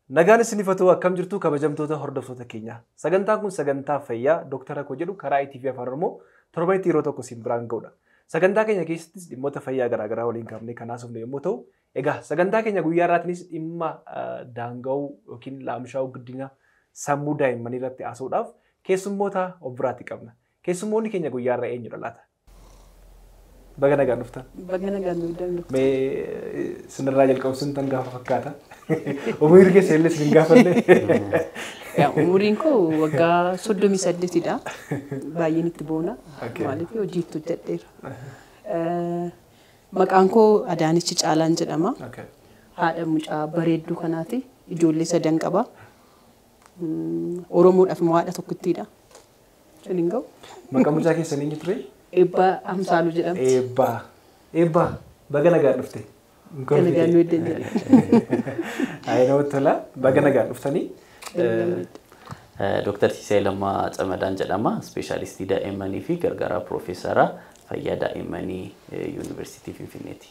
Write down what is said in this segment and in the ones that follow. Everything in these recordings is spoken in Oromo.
Nagaan isiniif haa ta'u, akkam jirtu kabajamtoota hordoftoota keenyaa. Sagantaan kun sagantaa fayyaa Dooktara Koo jedhu karaa ITV Afaan Oromoo torbanitti yeroo tokko isin biraan ga'udha. Sagantaa keenya keessattis dhimmoota fayyaa garaagaraa waliin kaafnee kan haasofnu yommuu ta'u, egaa sagantaa keenya guyyaa har'aatiinis dhimma daanga'uu yookiin laamshaa'uu guddina sammuu daa'immanii irratti haasa'uudhaaf keessummoota of biraatti qabna. Keessummoonni keenya guyyaa har'aa eenyudha laata? Baga nagaan dhuftan. Baga nagaan dhuftan. Mee sinirraa jalqabu, sin gaafa fakkaata. Umurii keessa illee sin gaafanne. Umuriin koo waggaa 38dha. Baay'een itti boona. Maaliif, hojii itti hojjedheera. Maqaan koo Adaanichi Caalaan jedhama. Haadha mucaa bareedduu kanaati. Ijoollee sadan qaba. Oromoodhaaf immoo haadha tokkittiidha. Hin ga'u. Maqaan mucaa keessanii eenyu ture? Eebbaa Amsaaluu jedhamti. Eebbaa. Eebbaa, baga nagaan dhufte. Baga nagaan nu eddan jedha. Ayi, namatti tola. Baga nagaan dhuftanii. Dooktar Siisay Lammaa Camadaan jedhama. Ispeeshaalistii daa'immanii fi gargaaraa piroofeesaraa fayyaa daa'immanii Yuunivarsiitii Finfinneeti.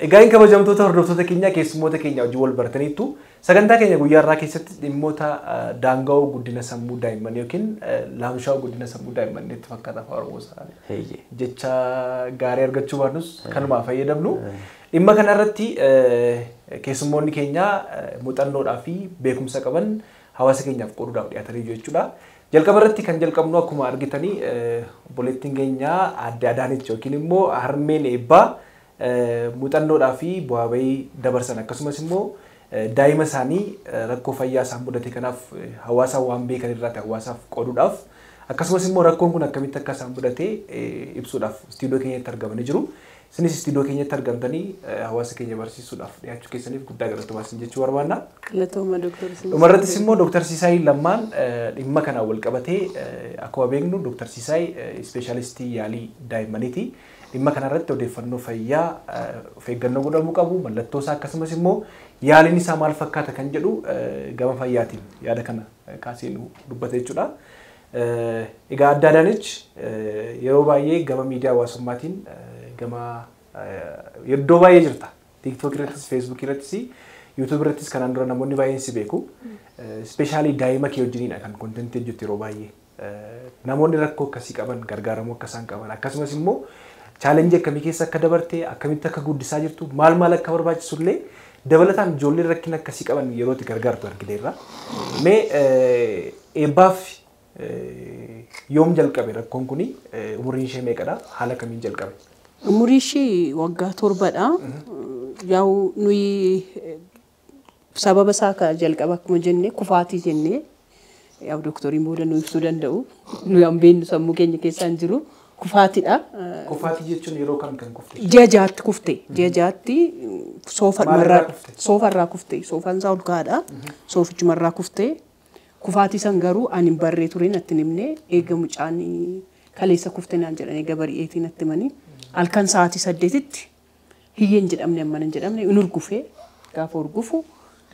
Egaa hin kabajamtoota hordoftoota keenyaa, keessummoota keenya hojii wal bartaniittu. Sagantaa keenya guyyaa har'aa keessatti dhimmoota daanga'uu guddina sammuu daa'immanii yookiin laamshaa'uu guddina sammuu daa'immanii itti fakkaata Afaan Oromoo isaa. Jecha gaarii argachuu baannus kanumaa fayyadamnu. Dhimma kanarratti keessummoonni keenya muuxannoodhaa fi beekumsa qaban hawaasa keenyaaf qooduudhaaf dhiyaatanii jiru jechuudha. Jalqaba irratti kan jalqabnu, akkuma argitanii, obboleettiin keenya Aadde Adaanech yookiin immoo harmeen Eebbaa muuxannoodhaa fi bu'aa bahii dabarsan, akkasumas immoo daa'ima isaanii rakkoo fayyaa isaan mudate kanaaf hawaasa waan beekan irratti hawaasaaf qooduudhaaf, akkasumas immoo rakkoon kun akkamitti akka isaan mudate ibsuudhaaf istiidiyoo keenyatti argamanii jiru. Isinis istiidiyoo keenyatti argamtanii hawaasa keenya barsiisuudhaaf dhiyaachuu keessaniif guddaa galatoomaa isin jechuu barbaanna. Galatooma, Dooktar. Dhumarrattis immoo Dooktar Sisaay Lammaan dhimma kanaan wal qabatee, akkuma beeknu Dooktar Sisaay ispeeshaalistii yaalii daa'immaniiti. Dhimma kanarratti odeeffannoo fayyaa of eeggannoo godhamuu qabu, mallattoo isaa, akkasumas immoo yaaliin isaa maal fakkaata kan jedhu gama fayyaatiin yaada kana kaasee nu dubbata jechuudha. Egaa Aadde Adaanech, yeroo baay'ee gama miidiyaa hawaasummaatiin gama iddoo baay'ee jirta. TikTok irrattis, Facebook irrattis, YouTube irrattis kanaan dura namoonni baay'een si beeku. Especially daa'ima kee wajjiniidha kan contentii hojjettu yeroo baay'ee. Namoonni rakkoo akkasii qaban gargaaramuu akka isaan qaban, akkasumas immoo challengeii akkamii keessa akka dabarte, akkamitti akka guddisaa jirtu, maal maal akka barbaachisu illee dabalataan ijoolleen rakkina akkasii qaban yeroo itti gargaartu argineerra. Mee Eebbaaf yoom jalqabe rakkoon kuni? Umuriin ishee meeqadha? Haala kamiin jalqabe? Umurii ishee waggaa 7dha. Yaa'u nuyi sababa isaa ka jalqaba akkuma jenne kufaatii jennee, yaa'u dooktoriin booda nu ibsuu danda'u. Nu hin beeknu, sammuu keenya keessa hin jiru. Kufaatiidha. Kufaatii jechuun yeroo kam kan kufte? Ji'a 6tti kufte. Ji'a 6tti Maalirraa kufte? Soofarraa kufte. Soofaan isaa ol ka'aadha. Soofichumarraa kufte. Kufaatii san garuu ani hin barree ture, natti hin himne. Eega mucaan kaleessa kufte naan jedhan, eega bari'eetii natti himanii, halkan sa'aatii 8tti hiyyeen jedhamne, ammana hin jedhamne, in urgufee. Gaafa urgufu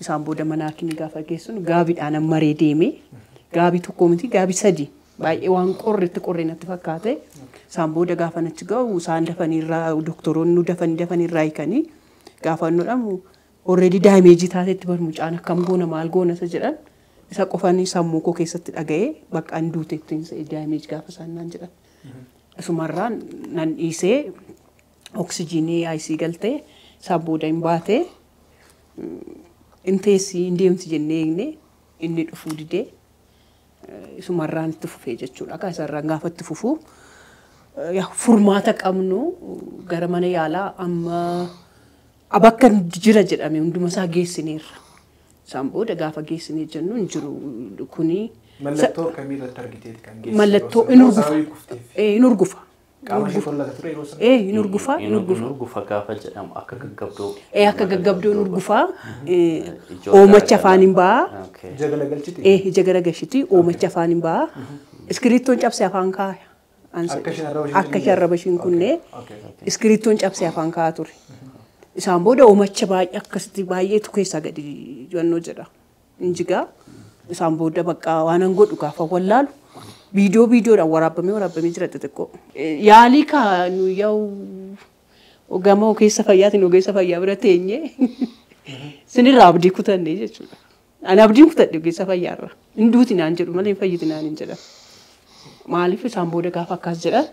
isaan booda mana hakimii gaafa geessinu gaabiidhaan maree deeme. Gaabii tokko miti, gaabii sadi, baay'ee waan qorretti qorree natti fakkaate. Isaan booda gaafa nachi ga'u isaan dafanii irraa, doktoroonni nu dafanii dafanii irraa hiikanii, gaafa nu dhamu already damageii taatetti bar mucaan, akkam goona, maal goona isa jedhan, isa qofanii sammuu koo keessatti dhaga'ee bakka an duutetti damage gaafa isaan naan jedhan. Isumarraan nan dhiisee, oksijiinii ICU galtee, isaan booda hin baatee, hin teessii, hin deemti jennee eegne, inni dhufuu didee, isumarraan itti fufee jechuudha. Akka isarraan gaafa itti fufuu furmaata qabnu gara mana yaalaa amma bakka jira jedhame hunduma isaa geessineerra. Isaan booda gaafa geessinee jennu hin jiru kuni. Mallattoo akkamii irratti argiteeti kan geessite? Mallattoo in urgufa. Sababii kufteef. In urgufa. Qaama ishee hollata ture yeroo sana? In urgufa, in urgufa. In urgufa gaafa jedhamu akka gaggabdoo. Akka gaggabdoo in urgufa. Oomacha afaan hin ba'a. Ija galagalchiti? Ija garagalchiti, oomacha afaan hin ba'a. Iskiriittoon cabsee afaan kaaya. Akka isheen arraba isheen Akka isheen arraba isheen kunne iskiriittoon cabsee afaan kaayaa ture. Isaan booda oomacha baay'ee akkasitti baay'eetu keessaa gadi jannoo jedha. Injigaa isaan booda bakka waan an godhu gaafa wallaalu viidiyoo viidiyoodhaan waraabamee waraabamee jira xixiqqoo. Yaalii kaa nu yaa'u gama ogeessa fayyaatiin ogeessa fayyaa bira teenyee sinirraa abdii kutanne jechuudha. Ani abdiin kutadhe ogeessa fayyaarra. Hin duuti naan jedhu malee hin fayyiti naan hin jedhan. Maaliif isaan booda gaafa akkas jedhan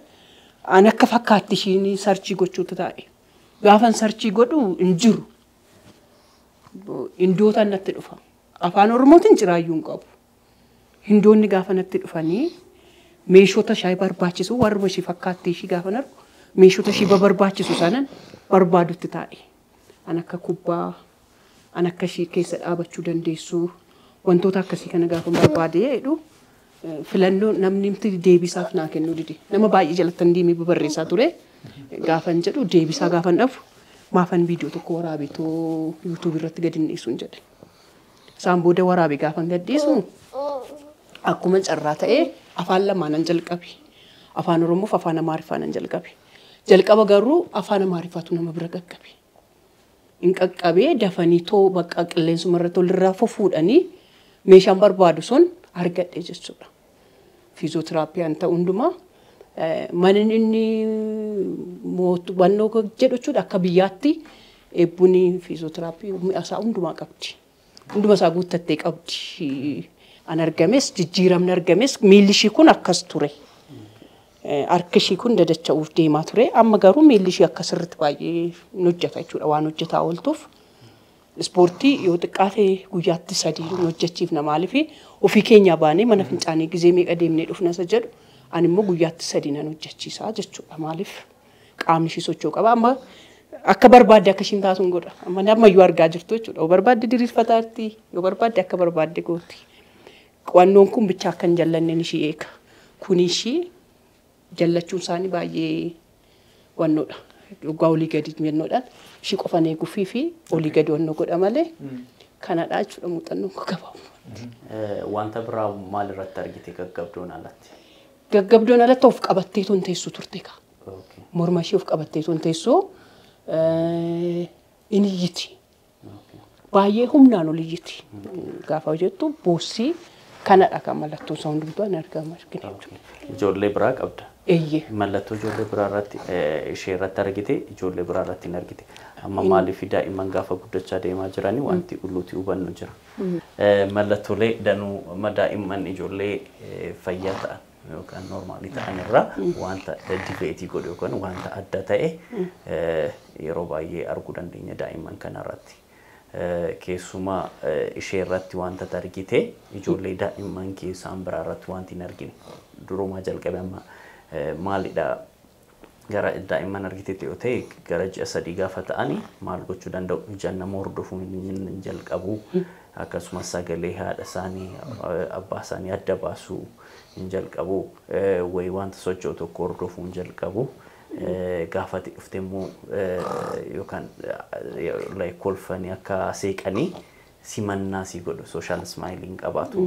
ani akka fakkaatti ishiin search gochuutu taa'e. Gaafan search godhu hin jiru. Hindootaan natti dhufa. Afaan Oromootiin ciraayyuu hin qabu. Hindoonni gaafa natti dhufanii meeshota ishee barbaachisu warra ishee fakkaatti ishii gaafa argu meeshota ishee barbaachisu sanan barbaadutti taa'e. An akka kubbaa, an akka ishii keessa dhaabachuu dandeessu, wantoota akkasii kana gaafa barbaade jedhu filannoo namni deebisaaf naa kennuu dide. Nama baay'ee jalattan deemee barreessaa ture. Gaafan jedhu deebisaa gaafan dhabu maafan viidiyoo tokko waraabeetoo YouTube irratti gadi dhiisuun jedhe. Isaan booda waraabee gaafan gad dhiisu akkuma carraa ta'ee afaan lamaanan jalqabe. Afaan Oromoo fi afaan Amaariffaanan jalqabe. Jalqaba garuu afaan Amaariffaatu nama bira qaqqabe. Hin qaqqabee dafanii too bakka qilleensuma irratti olirraa fuudhanii meeshaan barbaadu sun argadhe jechuudha. Fiizootiraappiyaan ta'u hundumaa manni inni wannoo jedhu jechuudha akka biyyaatti eebbuun fiizootiraappii mi'a isaa hundumaa qabdi. Hunduma isaa guuttattee qabdi. An argames jijjiiramni argames miilli ishii kun akkas ture. Harki ishii kun dadacha'uuf deemaa ture. Amma garuu miilli ishii akka sirriitti baay'ee hin hojjeta jechuudha waan hojjetaa ooltuuf. Ispoortii yoo xiqqaate guyyaatti 3 nu hojjechiifna maaliif ofii keenyaa baanee mana fincaanii gizee meeqa deemnee dhufna isa jedhu ani immoo guyyaatti 3 nan hojjechiisaa jechuudha maaliif qaamni ishii socho'uu qaba. Amma akka barbaadde akka ishiin taatu hin godha. Amma ammayyuu argaa jirtu jechuudha. Yoo barbaadde diriirfataatti, yoo barbaadde akka barbaadde gooti. Qo'annoon kun bicha akka hin jallanneen ishii eega. Kun ishii jallachuun isaanii baay'ee wannoodha. Dhugaa olii gadi jennoodhaan ishii qofan eeguufii fi olii gadi wannoo godha malee kanadha jechuudha muuxannoon koo gabaabumatti. Wanta biraa maal irratti argite gaggabdoon alatti? Gaggabdoon alatti of qabattee tun teessu turte kaa. Morma ishee of qabattee tun teessu in iyyiti. Baay'ee humnaan ol iyyiti. Gaafa hojjettu boossii kanadha kan mallattoon isaa hundumtuu ani argama argina jechuudha. Ijoollee biraa qabda. Eeyyee. Mallattoo ijoollee biraa irratti ishee irratti argite ijoollee biraa irratti hin argite. Amma maaliif daa'imman gaafa guddachaa deemaa jiranii wanti ulluuti hubannu jira. Mallattoolee danuu daa'imman ijoollee fayyaa ta'an yookaan noormaalii ta'an irraa wanta dibeetii godhu yookaan wanta adda ta'e yeroo baay'ee arguu dandeenya daa'imman kanarratti. Keessumaa ishee irratti wanta argite ijoollee daa'imman keessaan biraa irratti wanti hin argine durumaa jalqabe amma maalidha gara daa'imman argitetti yoo ta'e gara ji'a 3 gaafa ta'anii maal gochuu danda'u ijaan nama hordofuu hin jalqabu akkasumas sagalee haadha isaanii abbaa isaanii adda baasuu hin jalqabu wayi wanta socho'u tokko hordofuu hin jalqabu. Gaafati dhufte immoo yookaan kolfanii akka seeqanii simannaa si godhu social smiling qabaatu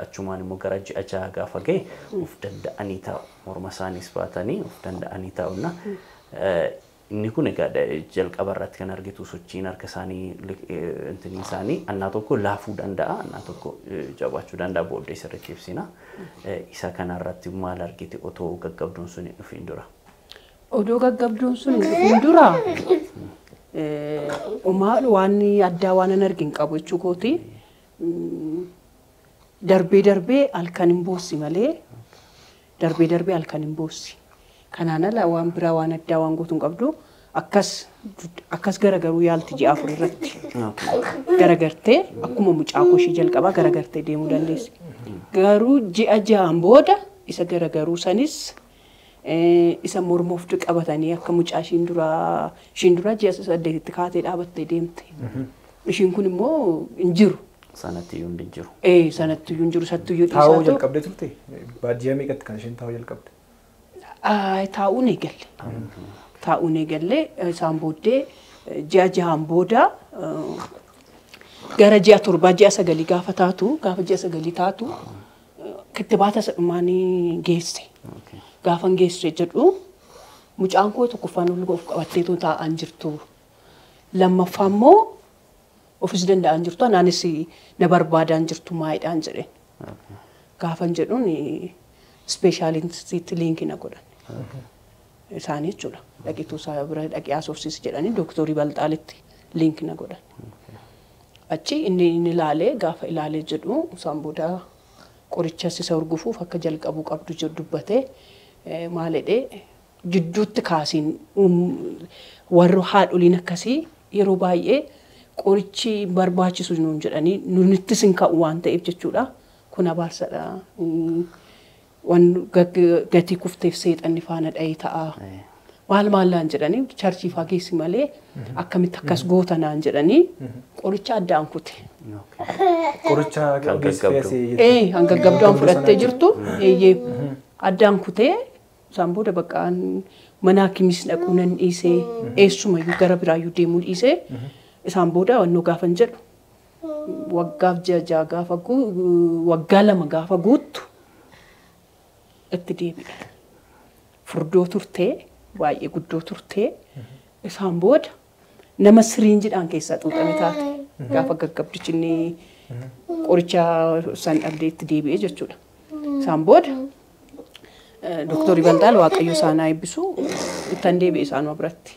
achumaan immoo gara ji'a 6 gaafa ga'e of danda'anii taa'u morma isaaniis baatanii of danda'anii taa'unna. Inni kun egaa jalqaba irratti kan argitu sochiin harka isaanii intini isaanii annaa tokko laafuu danda'a annaa tokko jabaachuu danda'a booddee sirriitti ibsina. Isa kanarratti maal argite otoo gaggabduun sun hin dhufin dura? Odoo gaggabduun sun hin dhufin dura waan addaa waan an argin qabu jechuu kooti. Darbee darbee halkan hin boossi malee darbee darbee halkan hin boossi. Kanaan ala waan biraa waan addaa waan gootu hin qabdu akkas garagaruu yaalti ji'a 4 irratti. Garagartee akkuma mucaa koo ishee jalqabaa garagartee deemuu dandeessi. Garuu ji'a 6 booda isa garagaruu sanis isa morma of qabatanii akka mucaa ishiin duraa ji'a 8tti kaatee dhaabattee deemte. Ishiin kun immoo hin jiru. Sanatti iyyuu hin jiru. Sanatti iyyuu hin jiru sattu iyyuu dhiisaa. Taa'uu jalqabdee turte? Baadiyyaa meeqatti kan isheen taa'uu jalqabde? Taa'uun eegalle. Taa'uun eegalle isaan booddee ji'a 6 booda gara ji'a 7 ji'a 9 gaafa taatu gaafa ji'a 9 taatu kittibaata isa dhumaanii geesse. Gaafan geesse jedhu mucaan koo tokkoffaan ol of qabattee tun taa'aan jirtu. Lammaffaa immoo ofis danda'aan jirtu anaanis na barbaadaan jirtu maayidhaan jedheen. Gaafan jedhuun ispeeshaalistiitti liinkii na godhan. Isaanii jechuudha. Dhaqituu isaa bira dhaqee haasofsiisi jedhanii dooktorii Balxaalitti liinkii na godhan. Achi inni inni ilaalee gaafa ilaalee jedhu isaan booda qoricha isa urgufuuf akka jalqabuu qabdu jedhu dubbatee maal jedhee jidduutti kaasiin warra haadholiin akkasii yeroo baay'ee qorichi barbaachisu nuun jedhanii nunittis hin ka'u waan ta'eef jechuudha. Kun abaarsadha. Waan gatii kufteef seexanni faana dha'ee ta'a. Maal maallaan jedhanii charchii faa geessi malee akkamitti akkas goota naan jedhanii qoricha addaan kute. Qoricha Kan ogeessi gaggabdu. fayyaa Kan gaggabduu fudhattee jirtu addaan kutee isaan booda bakka mana hakimis dhaquu nan dhiisee eessumayyuu gara biraayyuu deemuu dhiisee isaan booda wannoo gaafan jedhu waggaaf ji'a ja'a gaafa waggaa 2 gaafa guuttu itti deebi'e. Furdoo turtee baay'ee guddoo turtee isaan booda nama siriinjiidhaan keessaa xuuxame taate gaafa gaggabdichi inni qoricha san dhabdee itti deebi'e jechuudha. Isaan booda Doktorri Baldaal Waaqayyo isaan haa eebbisu ittan deebi'e isaanuma biratti.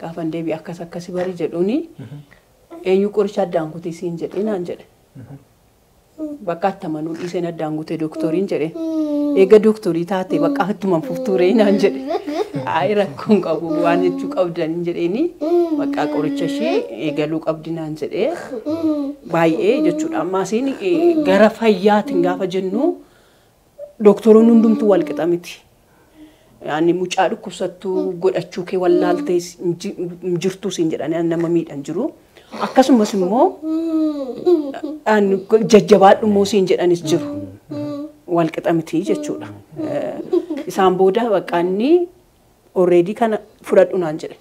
Gaafan deebi'e akkas akkasi bari jedhuuni eenyu qoricha addaan kutee siin jedhee naan jedhe. Bakka itti amanuu dhiiseen addaan kutee doktoriin jedhe. Eega doktorii taate bakka ittumaan fuftuuree naan jedhe. Ayi rakkoon qabu waan jechuu qabdan jedheeni bakka qoricha ishee eegaluu qabdi naan jedhee baay'ee jechuudha. Amma asiin gara fayyaatiin gaafa jennu doktoroonni hundumtuu wal qixa miti. Yaani mucaa dhukkubsattuu godhachuu kee wallaaltee hin jirtu siin jedhanii nama miidhan jiru. Akkasumas immoo jajjabaadhu immoo siin jedhanis jiru. Wal qixa miti jechuudha. Isaan booda bakka inni already kana fudhadhu naan jedhe.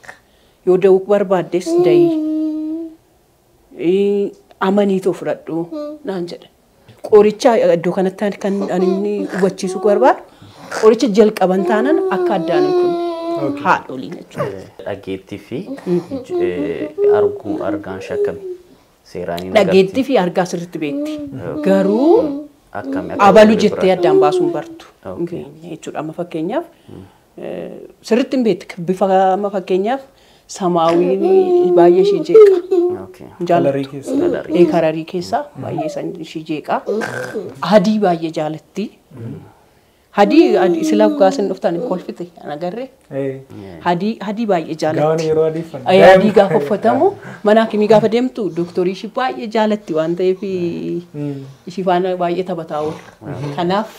Yoo da'uu barbaaddes da'ii. Amaniitoo fudhadhu naan jedhe. Qoricha iddoo kanatti kan inni hubachiisuu barbaadu qoricha jalqaban taanan akka addaan hin kunne haadholiin jechuudha. Dhageettii fi arguu argaan shakkame seeraan hin agarti. Dhageettii fi argaa sirriitti beekti. Garuu Akkami akka abalu ijoollee jettee biraa? addaan baasuun bartu. Jechuudha. Amma fakkeenyaaf sirriitti hin beekti. Bifa amma fakkeenyaaf samaawiin baay'ee ishee jeeqa. Kalarii keessa. Kalarii. Kararii keessaa baay'ee isaan ishee jeeqa. Adii baay'ee jaalatti. Adii sila gaasin dhuftan hin kolfite an agarree. Adii baay'ee Gaawwan jaalatti. yeroo adii uffatan. Adii gaafa uffatamu mana hakimii gaafa deemtu doktorii ishii baay'ee jaalatti waan ta'eef ishii faana baay'ee taphataa oolu. Kanaaf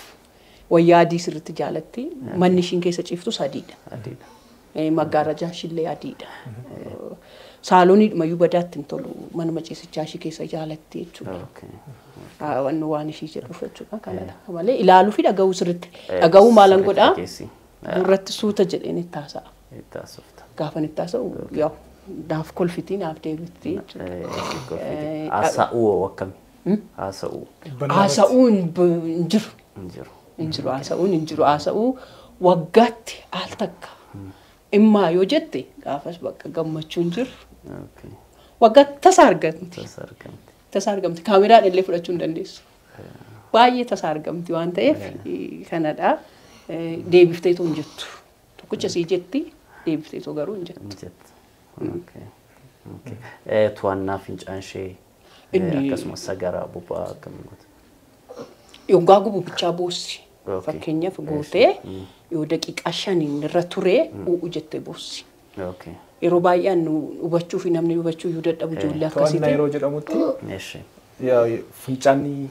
wayyaa adii sirriitti jaalatti. Manni ishiin keessa ciiftus adiidha. Adiidha. Maggaarrajaan ishiillee adiidha. Saalooniidhumayyuu badaatti hin tolu manuma ciisichaa ishii keessa jaalatti jechuudha. Wanni waan ishii jedhuuf jechuudha kanadha. Malee ilaaluu fi dhaga'uu sirriitti. Dhaga'uu maalan Sirriitti godhaa? dhageessi. Gurratti suuta jedheen itti haasa'a. Itti haasofta. Gaafan itti haasa'u yaa'u naaf kolfitii naaf deebitti jechuudha. Haasa'uu hoo akkami? Haasa'uu Haasa'uu hin jiru. hin jiru. Hin jiru haasa'uun hin jiru haasa'uu waggaatti al takka. Immaa yoo jette gaafas bakka gammachuu hin jiru. Waggaatti tasa argamti. Tasa argamti. Tasa argamti. Kaameraan illee fudhachuu hin dandeessu. Baay'ee tasa argamti waan ta'eef kanadha. Deebifteetoo hin jettu. Tokkicha sii jetti deebifteetoo garuu hin jettu. Hin jettu. To'annaa fincaan ishee akkasumas sagaraa boba'aa akkamiin goota? Yoggaa gubu bichaa boossi. Fakkeenyaaf gootee yoo daqiiqaa 5 irra turee u'u jettee boossi. Yeroo baay'ee nu hubachuu fi namni hubachuu iyyuu dadhabu ijoollee To'annaa akkasiiti. yeroo jedhamutti fincaanni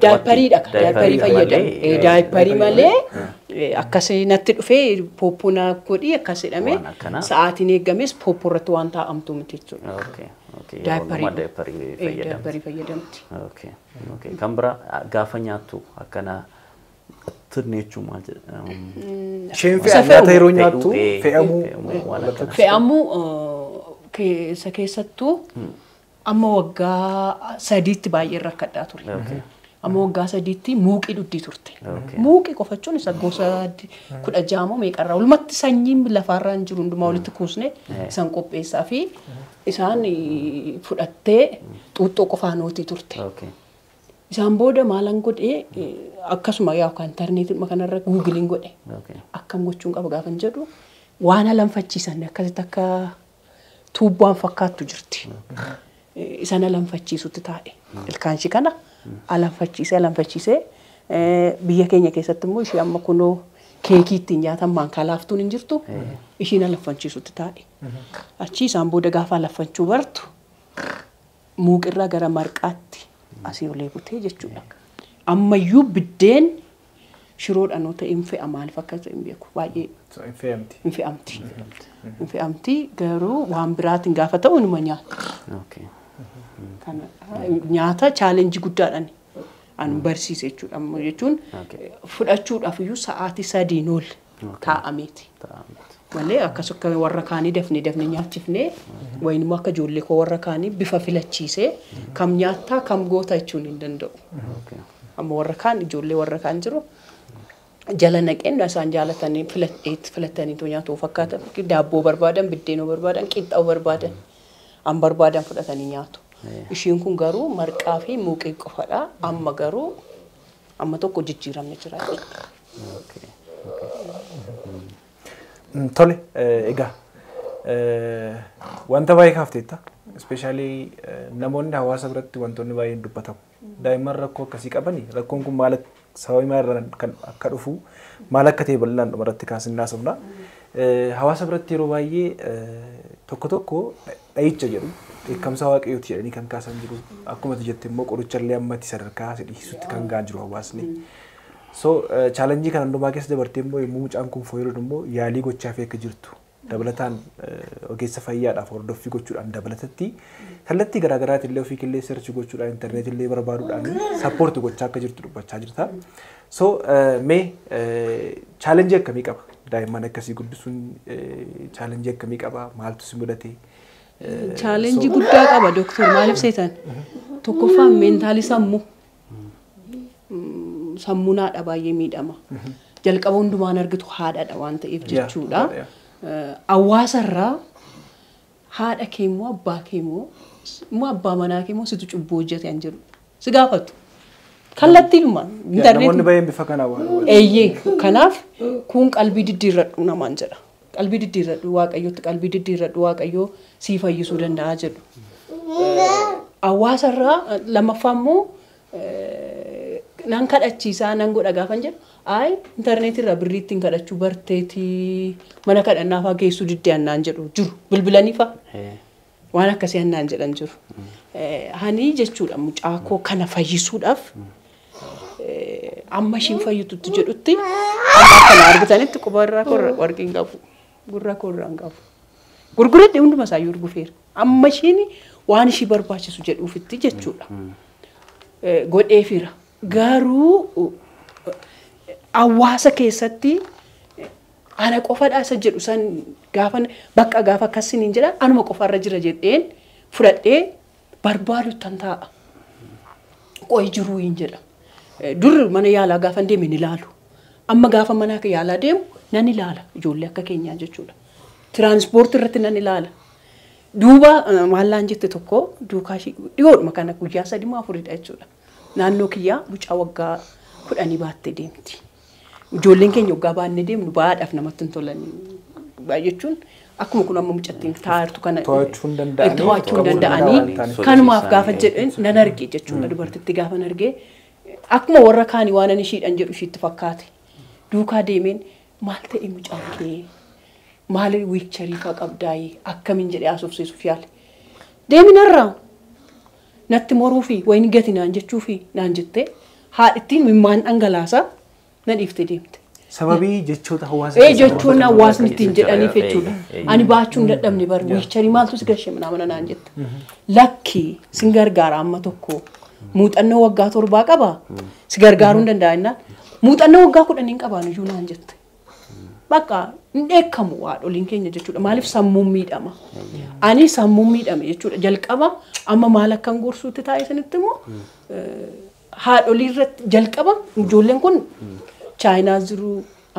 Daayipariidha. Daayipparii Daayipparii fayyadamu. malee, Daayipparii malee akkas natti dhufee pooppoo na godhi akkas jedhamee Waan akkanaa. sa'aatiin eeggames pooppoo irratti waan taa'amtu miti jechuudha. Yeroo Daayipparii hundumaa daayipparii fayyadamti. Daayipparii fayyadamti. Kan biraa gaafa nyaattu akkana tirneechuu maal jedhama? Isheen Isa fe'a nyaata yeroo Fe'uu, nyaattu fe'amuu fe'amuu waan akkanaa. Fe'amuu keessa keessattuu amma waggaa 3tti baay'ee rakkadhaa ture. Amma waggaa 3tti muuqii dhuddii turte. Muuqii qofachuun isa gosa 16 moo meeqarraa walumatti sanyiin lafaarraa hin jiru hundumaa walitti kuusne isaan qopheessaa fi isaan fudhattee xuuxxoo qofaan ootii turte. Isaan booda maalan godhee akkasuma yaa kan intarneetii kanarra guugiliin godhe. Akkam gochuun qaba gaafan jedhu waan alanfachiisan akkasitti akka tuubbaan fakkaattu jirti. Isaan alanfachiisutti taa'e. Ilkaan ishii kana alanfachiisee biyya keenya keessatti immoo ishee amma kunoo keekii ittiin nyaatan maankaa laaftuun hin jirtu ishiin alanfachiisutti taa'e. Achi isaan booda gaafa alanfachuu bartu muuqirraa gara marqaatti asii olee butee jechuudha. Ammayyuu biddeen shiroodhaan yoo ta'e hin fe'a maaliif akka ta'e hin beeku baay'ee. Hin fe'amti. Hin fe'amti garuu waan biraatiin gaafa ta'u inuma nyaata. Nyaata chaalenjii guddaadhaan an barsiise jechuudha. Amma jechuun fudhachuudhaaf iyyuu sa'aatii 3 ol taa'ameeti. Malee akkas akka warra kaanii dafnee nyaachifnee wayin immoo akka ijoollee koo warra kaanii bifa filachiisee kam nyaattaa kam goota jechuun hin danda'u. Amma warra kaan ijoollee warra kaan jiru jala naqeen isaan jaalatanii filataniitu nyaatu fakkaata. Daabboo barbaadan, biddeenoo barbaadan, qixxaa barbaadan, an barbaadan fudhatanii nyaatu. Ishiin kun garuu marqaa fi muuqee qofadha. Amma garuu amma tokko jijjiiramne jira. Tole egaa wanta baay'ee kaafteetta. Ispeeshaalii namoonni hawaasa biratti wantoonni baay'een dubbatamu. Daa'imman rakkoo akkasii qabani rakkoon kun maal sababii maalirraan kan akka dhufu maal akka ta'e bal'inaan dhumarratti kaasnee haasofna. Hawaasa biratti yeroo baay'ee tokko tokko dhahicha jedhu dheekkamsa waaqayyooti jedhanii kan kaasan jiru. Akkuma ati jette immoo qorichallee ammatti sadarkaa si dhiisutti kan gahaa jiru hawaasni. So chaalenjii kana hundumaa keessa dabartee immoo yommuu mucaan kun fooyya'u immoo yaalii gochaa fi akka jirtu dabalataan ogeessa fayyaadhaaf hordoffii gochuudhaan dabalatatti kallattii garaagaraatiin illee ofii killee search gochuudhaan intarneetii illee barbaaduudhaan sappoorti gochaa akka jirtu dubbachaa jirta. So mee chaalenjii akkamii qaba? Daa'imman akkasii guddisuun chaalenjii akkamii qaba? Maaltu si mudate? Chaalenjii guddaa qaba doktor maaliif seetan? Tokkoffaan meentaalii sammuu. Sammuun haadha baay'ee miidhama. Jalqaba hundumaan argitu haadhadha waan ta'eef jechuudha. Hawaasarraa haadha kee immoo abbaa kee immoo abbaa manaa kee immoo situ cubbuu hojjete an jedhu si gaafatu. Kallattiinumaan. Namoonni baay'een bifa kanaa waan. Eeyyee kanaaf kun qalbii diddiirradhu namaan jedha. Qalbii diddiirradhu waaqayyootti qalbii diddiirradhu waaqayyoo sii fayyisuu danda'a jedhu. Hawaasarraa lammaffaa immoo nan kadhachiisaa nan godha gaafan jedhu ayi intarneetii irraa birrii ittiin kadhachuu barteetii mana kadhannaa fa'aa geessuu diddee annaan jedhu jiru bilbilanii fa'aa waan akkasii annaan jedhan jiru. Hani jechuudha mucaa koo kana fayyisuudhaaf amma ishiin fayyitutti jedhutti amma kana argitanitti quba irraa korra warqii hin qabu gurra korra hin qabu. Gurguradhe hunduma isaa iyyuu gurgufeera. Amma ishiin waan ishii barbaachisu jedhuufitti jechuudha. Godheefira. Garuu hawaasa keessatti ana qofadha isa jedhu san gaafa bakka gaafa akkasiin hin jedhan anuma qofarra jira jedheen fudhadhee barbaadu tan taa'a. Qo'i jiruu hin jedha. Dur mana yaalaa gaafa deeme ni ilaalu. Amma gaafa mana yaalaa deemu nan ilaala ijoollee akka keenyaa jechuudha. Tiraanspoortii irratti nan ilaala. Duuba maallaan jette tokko duukaa ishee dhiyoodhuma kana guyyaa 3 moo 4 jechuudha. Naannoo kiyyaa mucaa waggaa 10 baattee deemti. Ijoolleen keenya waggaa baannee deemnu baadhaaf namatti hin tolan jechuun akkuma kun amma mucattiin taa'artu kana To'achuu hin danda'anii kanumaaf gaafa jedhan nan arge jechuudha dubartitti gaafa arge akkuma warra kaanii waan ani ishiidhaan jedhu ishiitti fakkaate. Duukaa deemeen maal ta'e mucaan kee maal wiikcharii fa'aa qabdaayee akkamiin jedhee haasofsiisuuf yaale. Deeminarraa natti moruu fi wayin gati naan jechuu fi naan jettee haadhittiin mimmaan dhangalaasaa na dhiiftee deemte. Sababii jechoota hawaasa Jechoonni hawaasni ittiin jedhaniif jechuudha. Ani baachuu hin dadhabne bar wiikcharii maaltu si gashe mana naan jette. Lakki sin gargaara amma tokko muuxannoo waggaa 7 qaba si gargaaruu hin danda'a jennaan muuxannoo waggaa 10 hin qabaan iyyuu naan jette. Bakka hin dheekkamu haadholiin keenya jechuudha. Maaliif sammuun miidhama? Ani sammuun miidhame jechuudha. Jalqaba amma maal akkan gorsuutti taa'e sanitti immoo haadholii irratti jalqaba ijoolleen kun Chaayinaas jiru,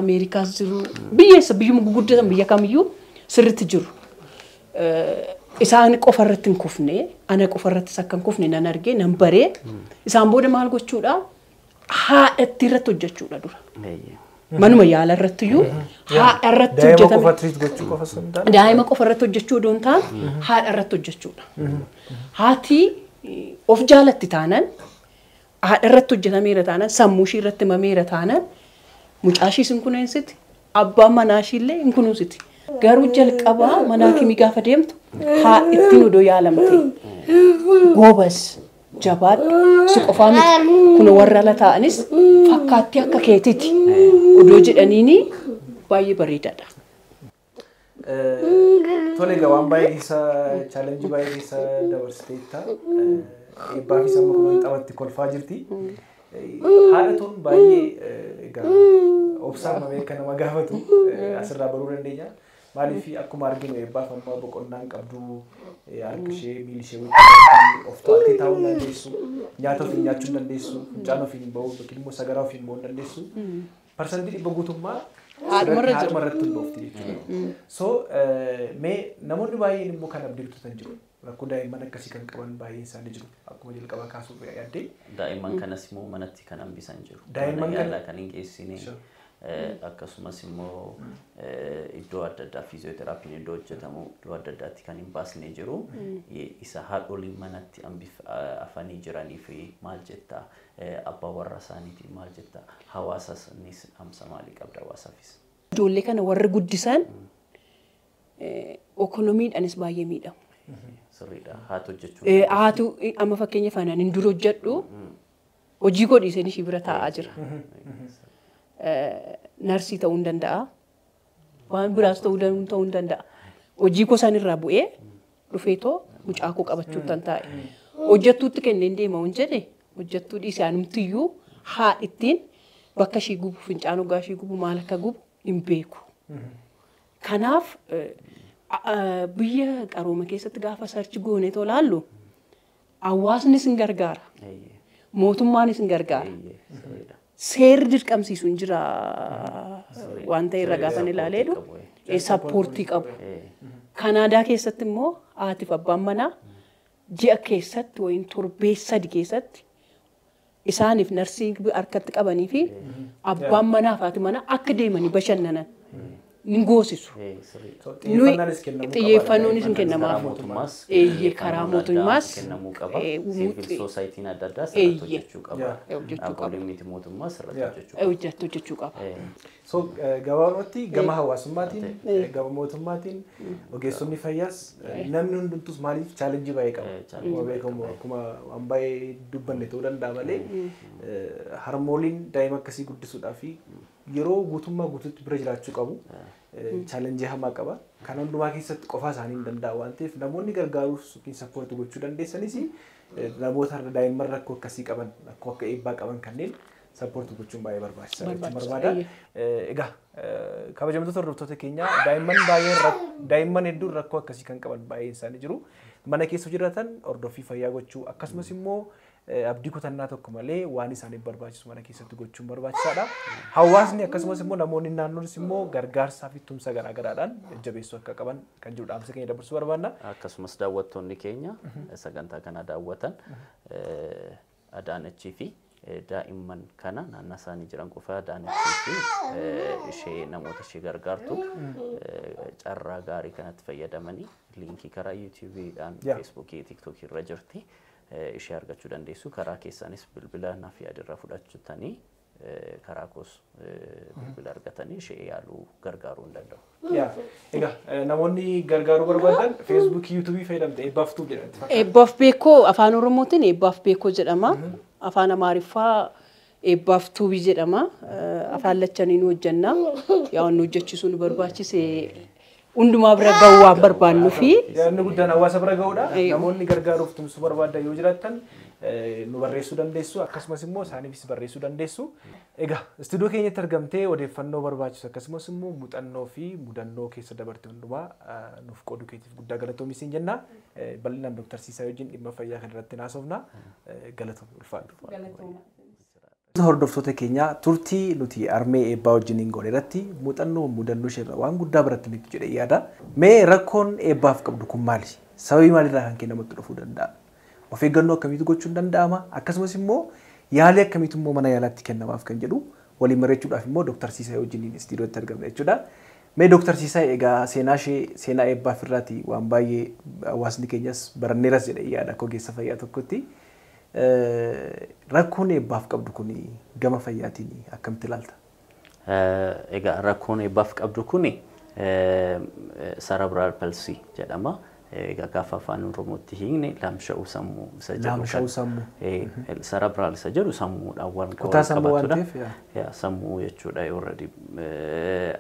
Ameerikaas jiru, biyyeessa biyyuma guguddatan biyya kamiyyuu sirriitti jiru. Isaan qofa irratti hin kufne, ana qofa irrattis akka hin kufne nan argee, nan baree. Isaan booda maal gochuudha? Haadhatti irratti hojjechuudha dura. Manuma yaala irratti iyyuu haadha irratti hojjetame. Daa'ima qofa treat gochuu qofa osoo hin taane. Daa'ima qofa irratti hojjechuu odoo hin taane haadha irratti hojjechuudha. Haati of jaalatti taanaan haadha irratti hojjetameera taanaan sammuu ishii irratti himameera taanaan mucaa ishiis hin kunuunsiti abbaan manaa ishiillee hin kunuunsiti. Garuu jalqabaa mana hakimii gaafa deemtu haa ittiin odoo yaalamte goobas jabaadhu si qofaa miti kun warra ala taa'anis fakkaattii akka keetiiti odoo jedhaniini baay'ee bareedaadha. Tole egaa waan baay'ee keessa chaalenjii baay'ee keessa dabarsiteetta. Eebbaa fi sammuu kun taphatti kolfaa jirti. Haadha tun baay'ee egaa obsaan mamee akka nama gaafatu asirraa baruu dandeenya. Maaliif akkuma arginu eebbaaf amma boqonnaan qabdu harka ishee miilli ishee wajjin of to'attee taa'uu hin dandeessu, nyaata ofiin nyaachuu hin dandeessu, fincaan ofiin ba'uu yookiin immoo sagaraa ofiin ba'uu hin dandeessu. 100% guutummaa Haadhumarra jira. Haadhumarratti hundoofti jechuudha. So mee namoonni baay'een immoo kan abdii kutatan jiru. Rakkoo daa'imman akkasii kan qaban baay'een isaanii jiru. Akkuma jalqaba kaasuuf yaaddee. Daa'imman kanas immoo manatti kan hambisan jiru. Daa'imman Mana kana- yaalaa kan hin geessine. Akkasumas immoo iddoo adda addaa fiiziyooteraapiin iddoo hojjetamu iddoo adda addaatti kan hin baasne jiru. Isa haadholiin manatti afanii jiranii fi maal jettaa abbaa warra isaaniitiin maal jettaa hawaasas dhaamsa maalii qabda hawaasaafis? Ijoollee kana warri guddisan ekonomiidhaanis baay'ee miidhamu. Sirriidha. Haati hojjechuu. Haatu amma fakkeenyaaf ani hin dura hojjedhu hojii godhiiseen ishii bira taa'aa jira. Narsii ta'uu hin danda'a. Waan biraas ta'uu hin danda'a. Hojii koo isaan irraa bu'ee dhufeetoo mucaa koo qabachuu tan taa'e. Hojjettuutti kenneen deema hin jedhe hojjettuu dhiisee anumtiyyuu haadhittiin bakka ishii gubu fincaan hoggaa ishii gubu maal akka gubu hin beeku. Kanaaf biyya qarooma keessatti gaafa sarchi goonee tolaallu hawaasnis hin gargaara. Mootummaanis hin gargaara. Seerri dirqamsiisu hin jira waan ta'e irra gaafan ilaaleedhu. Sappoortii qabu. Kanaadaa keessatti immoo haatiif abbaan manaa ji'a keessatti wayin torbee 3 keessatti isaaniif narsii harkatti qabanii fi abbaan manaa fi haati manaa akka deemanii bashannanan ni goosisu. Xiyyeeffannoonis hin kennamaaf. Karaa mootummaas kennamuu qaba. Siivil soosaayitiin adda addaa sirriitti hojjechuu qaba. Dhaabbileen miti mootummaa sirriitti hojjechuu qaba. So gabaabumatti gama hawaasummaatiin gama mootummaatiin ogeessonni fayyaas namni hundumtus maaliif chaalenjii baay'ee qaba. Akkuma beekamu akkuma waan baay'ee dubbanne ta'uu danda'a malee harmooliin daa'ima akkasii guddisuudhaa fi yeroo guutummaa guutuutti bira jiraachuu qabu. Chaalenjii hamaa qaba. Kan hundumaa keessatti qofaa isaanii hin danda'u waan ta'eef namoonni gargaaruuf yookiin sappoortii gochuu dandeessanis namoota daa'imman rakkoo akkasii qaban rakkoo akka eebbaa qaban kanneen sappoortii gochuun baay'ee barbaachisaadha jechuun barbaada. Egaa kabajamtoota hordoftoota keenyaa daa'imman baay'een daa'imman hedduun rakkoo akkasii kan qaban baay'een isaanii jiru. Mana keessa jiraatan hordoffii fayyaa gochuu akkasumas immoo abdii kutannaa tokko malee waan isaaniif barbaachisu mana keessatti gochuun barbaachisaadha. Hawaasni akkasumas immoo namoonni naannoonis immoo gargaarsaa fi tumsa garaagaraadhaan jajjabeessuu akka qaban kan jiru dhaamsa keenya dabarsuu barbaanna. Akkasumas daawwattoonni keenya sagantaa kana daawwatan Adaanachii fi daa'imman kana naannoo isaanii jiran qofa Adaanachii fi ishee namoota ishee gargaartu carraa gaarii kanatti fayyadamanii liinkii karaa yuutuubiidhaan feesbuukii tiiktookii irra jirti. Ishee argachuu dandeessu karaa keessaanis bilbila naaf yaadirraa fudhachuutanii karaa koos bilbila argatanii ishee yaaluu gargaaruu hin danda'u. Egaa namoonni gargaaruu barbaadan feesbuukii yuutuubii fayyadamte Eebbaaf Tuub jedhamti. Eebbaaf Beekoo afaan Oromootiin Eebbaaf Beekoo jedhama. Afaan Amaariffaa Eebbaaf Tuubii jedhama. Afaan lachaniin hojjenna. Yaa nu hojjechiisuu nu barbaachise hundumaa bira ga'uu waan barbaannuu fi Yaadni guddaan hawaasa bira ga'uudha. Namoonni gargaaruuf tumsuu barbaadan yoo jiraatan nu barreessuu dandeessu akkasumas immoo isaaniifis barreessuu dandeessu. Egaa istuudiyoo keenyatti argamtee odeeffannoo barbaachisu akkasumas immoo muuxannoo fi mudannoo keessa dabarte hundumaa nuuf qooduu keetiif guddaa galatoomi siin jenna. Bal'inaan Dooktar Siisaa wajjin dhimma fayyaa kana irratti haasofna. Galatoomi ulfaadhu. Hordoftoota keenyaa turtii nuti armee eebbaa wajjiniin goone irratti muuxannoo mudannoo isheerraa waan guddaa barattaniitu jedhee yaada. Mee rakkoon eebbaaf qabdu kun maali? Sababii maalirraa kan kennamatti dhufuu danda'a? Of eeggannoo akkamiitu gochuun danda'ama? Akkasumas immoo yaalii akkamiitu immoo mana yaalaatti kennamaaf kan jedhu Waliin mari'achuudhaaf immoo Dooktar Siisay wajjiniin istiidiyootti argamna jechuudha. Mee Dooktar Siisay, egaa seenaa ishee, seenaa Eebbaa Firraatii waan baay'ee hawaasni keenyas baranneeras jedhee yaada akka ogeessa fayyaa tokkotti. Rakkoon Eebbaaf qabdu kun gama fayyaatiin akkamitti ilaalta? Egaa rakkoon Eebbaaf qabdu kun cerebral palsy jedhama. Egaa gaafa afaan Oromootti hiikne laamsha'uu sammuu isa jedhu. Laamsha'uu sammuu. Cerebral isa jedhu sammuudhaan wal Kutaa sammuu waan ta'eef. Yaa, sammuu jechuudha already.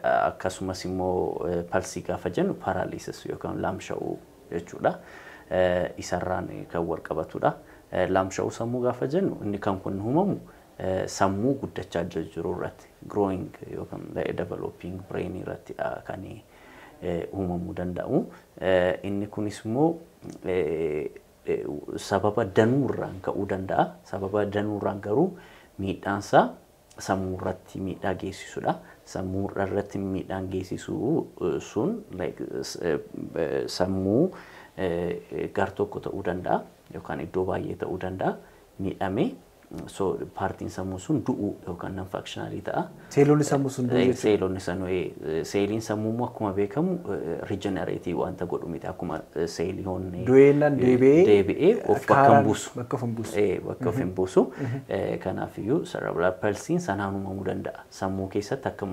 Akkasumas immoo palsy gaafa jennu paralysis yookaan laamsha'uu jechuudha. Isarraan kan wal qabatudha. Laamsha'uu sammuu gaafa jennu inni kan kun uumamu sammuu guddachaa jiru irratti, growing yookaan developing brain irrattidha kan uumamuu danda'u. Inni kunis immoo sababa danuurraan ka'uu danda'a. Sababa danuurraan garuu miidhaansaa sammuu irratti miidhaa geessisudha. Sammuu irratti miidhaan geessisu sun sammuu gar tokko ta'uu danda'a yookaan iddoo baay'ee ta'uu danda'a, miidhamee so paartiin sammuu sun du'uu yookaan non functional ta'a. Seelonni sammuu sun du'uu jechuudha. Seelonni sammuu, seeliin sammuu immoo akkuma beekamu regenerate wanta godhu miti, akkuma seelii onnee. Du'eennaan deebi'ee deebi'ee of bakka hin buusu. Bakka of hin buusu. Bakka of hin buusu. Kanaafiyyuu cerebral palsiin sanaan uumamuu danda'a. Sammuu keessatti akka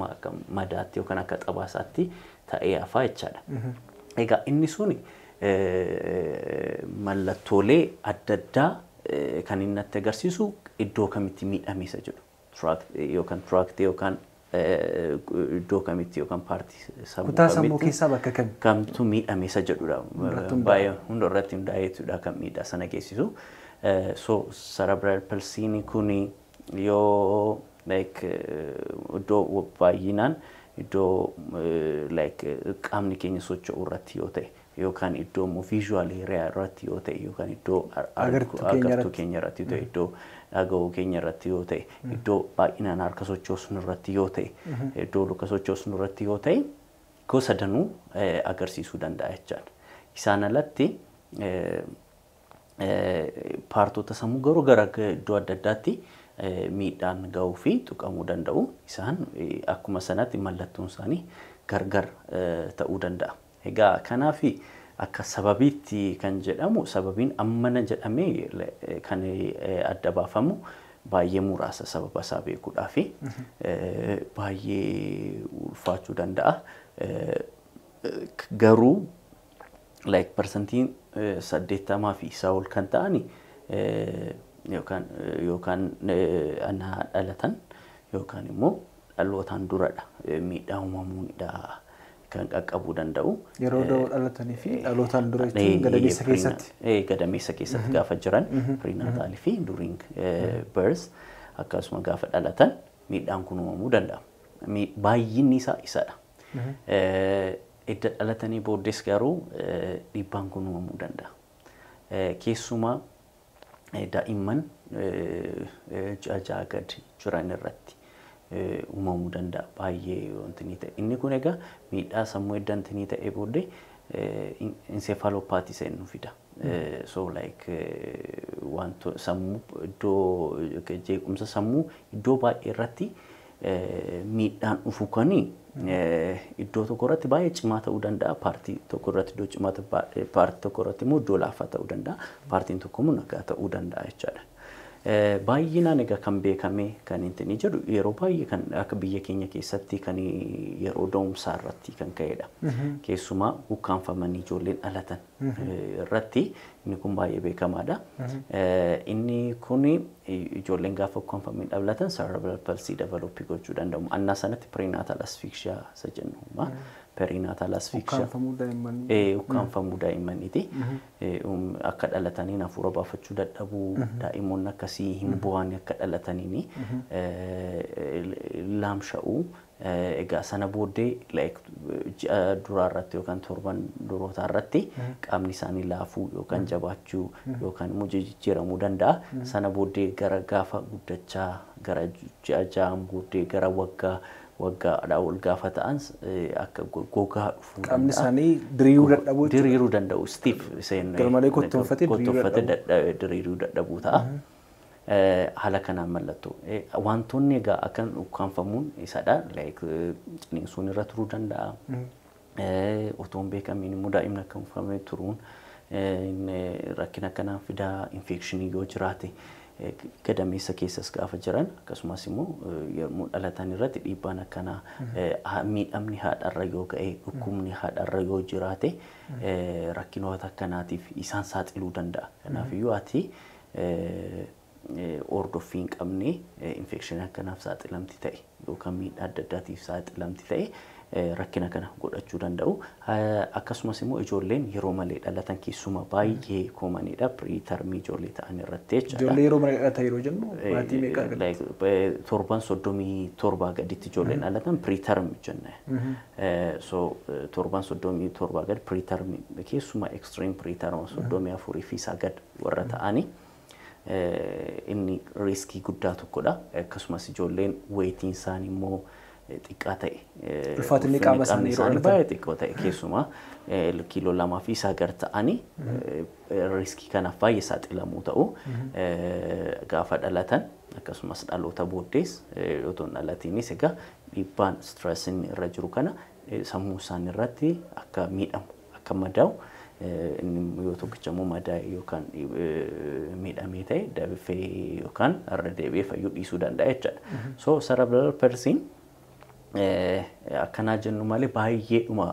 madaatti yookaan akka xabaasaatti ta'ee hafaa jechaadha. Egaa inni suni mallattoolee adda addaa kan inni natti agarsiisu iddoo kamitti miidhame isa jedhu. Yookaan tract yookaan iddoo kamitti yookaan paartii sammuu Kutaa sammuu keessaa bakka kami? Kamtu miidhame isa jedhudha. Baay'ee hunda irratti hundaa'eetudha kan miidhaa sana geessisu. So cerebral palsiin kun yoo like iddoo baay'inaan iddoo like qaamni keenya socho'u irratti yoo ta'e, yookaan iddoo immoo visual area irratti yoo ta'e, yookaan iddoo agartuu keenya irratti yoo ta'e, iddoo dhaga'uu keenya irratti yoo ta'e, iddoo baay'inaan harka sochoosnu irratti yoo ta'e, iddoo luka sochoosnu irratti yoo ta'e, gosa danuu agarsiisuu danda'a jechaadha. Isaan alatti paartota sammuu garuu gara iddoo adda addaatti miidhaan gahuu fi tuqamuu danda'u. Isaan akkuma sanatti mallattoon isaanii gargar ta'uu danda'a. Egaa kanaaf akka sababiitti kan jedhamu, sababiin ammana jedhamee kan adda baafamu baay'ee muraasa, sababa isaa beekuudhaa fi baay'ee ulfaachuu danda'a. Garuu like 80% fi isaa ol kan ta'ani yookaan anaa dhalatan yookaan immoo dhalootaan duradha miidhaa uumamuunidha kan qaqqabuu danda'u. Yeroo dhalatanii fi dhalootaan dura jechuun gadameessa keessatti. Gadameessa keessatti gaafa jiran, prenatal fi during birth, akkasuma gaafa dhalatan miidhaan kun uumamuu danda'a. Baay'inni isaa isadha. Edda dhalatanii booddees garuu dhiibbaan kun uumamuu danda'a. Keessumaa daa'imman ji'a 6 gadi jiran irratti uumamuu danda'a baay'ee wanti ni ta'e. Inni kun egaa miidhaa sammuu edda ni ta'e booddee encephalopathy isa nu fida. So like wanto sammuu iddoo jeequmsa sammuu iddoo baay'ee irratti miidhaan dhufu kani iddoo tokko irratti baay'ee cimaa ta'uu danda'a. Paartii tokko irratti iddoo cimaa, paartii tokko irratti immoo iddoo laafaa ta'uu danda'a. Paartiin tokko immoo nagaa ta'uu danda'a jechaadha. Baay'inaan egaa kan beekame kan inni jedhu yeroo baay'ee kan akka biyya keenya keessatti kan yeroo da'umsaa irratti kan ka'edha. Keessumaa ukkaanfamanii ijoolleen dhalatan irratti inni kun baay'ee beekamaadha. Inni kun ijoolleen gaafa ukkaanfamanii dhalatan cerebral palsy develop gochuu danda'u. Annaa sanatti perinatal asphyxia isa jennu. Perinatal asphyxia. Ukkaanfamuu daa'immanii. Ukkaanfamuu daa'immaniiti. Akka dhalataniin hafuura baafachuu dadhabuu, daa'imoonni akkasii hin bu'an akka dhalataniini laamsha'uu. Egaa sana booddee ji'a duraa irratti yookaan torban durootaa irratti qaamni isaanii laafuu yookaan jabaachuu yookaan immoo jijjiiramuu danda'a. Sana booddee gara gaafa guddachaa gara ji'a 6 booddee gara waggaa waggaadhaa ol gaafa ta'an akka gogaa dhufuu Qaamni isaanii diriiruu dadhabuu. Diriiruu danda'u. Stiff. Garmalee kottoonfatee diriiruu dadhabuu ta'a. Haala kanaan mallattoo wantoonni egaa akkan ukkaanfamuun isadha. Like ciniinsuun irra turuu danda'a. Otoo hin beekamiin immoo daa'imni akka uffamee turuun rakkina akkanaan fidaa. Infekshinii yoo jiraate gadameessa keessas gaafa jiran, akkasumas immoo yommuu dhalatan irratti dhiibbaan akkanaa, miidhamni haadharra yoo ga'e, dhukkubni haadharra yoo jiraate, rakkinoota akkanaatiif isaan saaxiluu danda'a. Kanaafiyyuu ati hordoffii hin qabne infekshinii akkanaaf saaxilamti ta'e yookaan miidhaa adda addaatiif saaxilamti ta'e rakkina kana godhachuu danda'u. Akkasumas immoo ijoolleen yeroo malee dhalatan keessumaa baay'ee commonidha. Pretermii ijoollee ta'an irratti jechaadha. Ijoollee yeroo malee dhalatan yeroo jennu maatii meeqa? Torban 37 gaditti ijoolleen dhalatan preterm jenna. So torban 37 gadi preterm, keessumaa extreme preterm 34 fi isaa gad warra ta'anii inni riskii guddaa tokkodha. Akkasumas ijoolleen weightiin isaanii immoo xiqqaa ta'e. Ulfaatinni qaama isaanii yeroo dhalatan baay'ee xiqqoo ta'e, keessumaa kiiloo 2 fi isaa gad ta'anii riskii kanaaf baay'ee saaxilamuu ta'u gaafa dhalatan. Akkasumas dhaloota booddees otoo hin dhalatiinis egaa dhiibbaan stressiin irra jiru kana sammuu isaanii irratti akka miidhamu, akka madaa'u, inni yoo tokkicha immoo madaa'e yookaan miidhamee ta'e dafee yookaan irra deebi'ee fayyuu dhiisuu danda'a jechaadha. So cerebral palsyn akkanaa jennu malee baay'eedhuma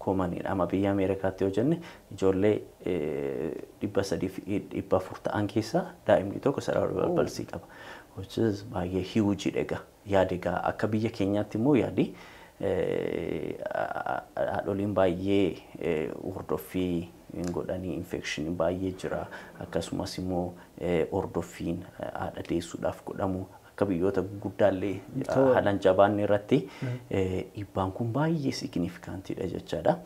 commonidha. Amma biyya Ameerikaatti yoo jenne ijoollee 300 fi 400 ta'an keessaa daa'imni tokko cerebral palsy qaba. Which is baay'ee huge egaa. Yaadi egaa akka biyya keenyaatti immoo yaadi haadholiin baay'ee hordoffii hin godhanii, infekshinii baay'ee jira. Akkasumas immoo hordoffiin haadha deessuudhaaf godhamu akka biyyoota guguddaallee haalaan jabaanne irratti dhiibbaan kun baay'ee significantiidha jechaadha.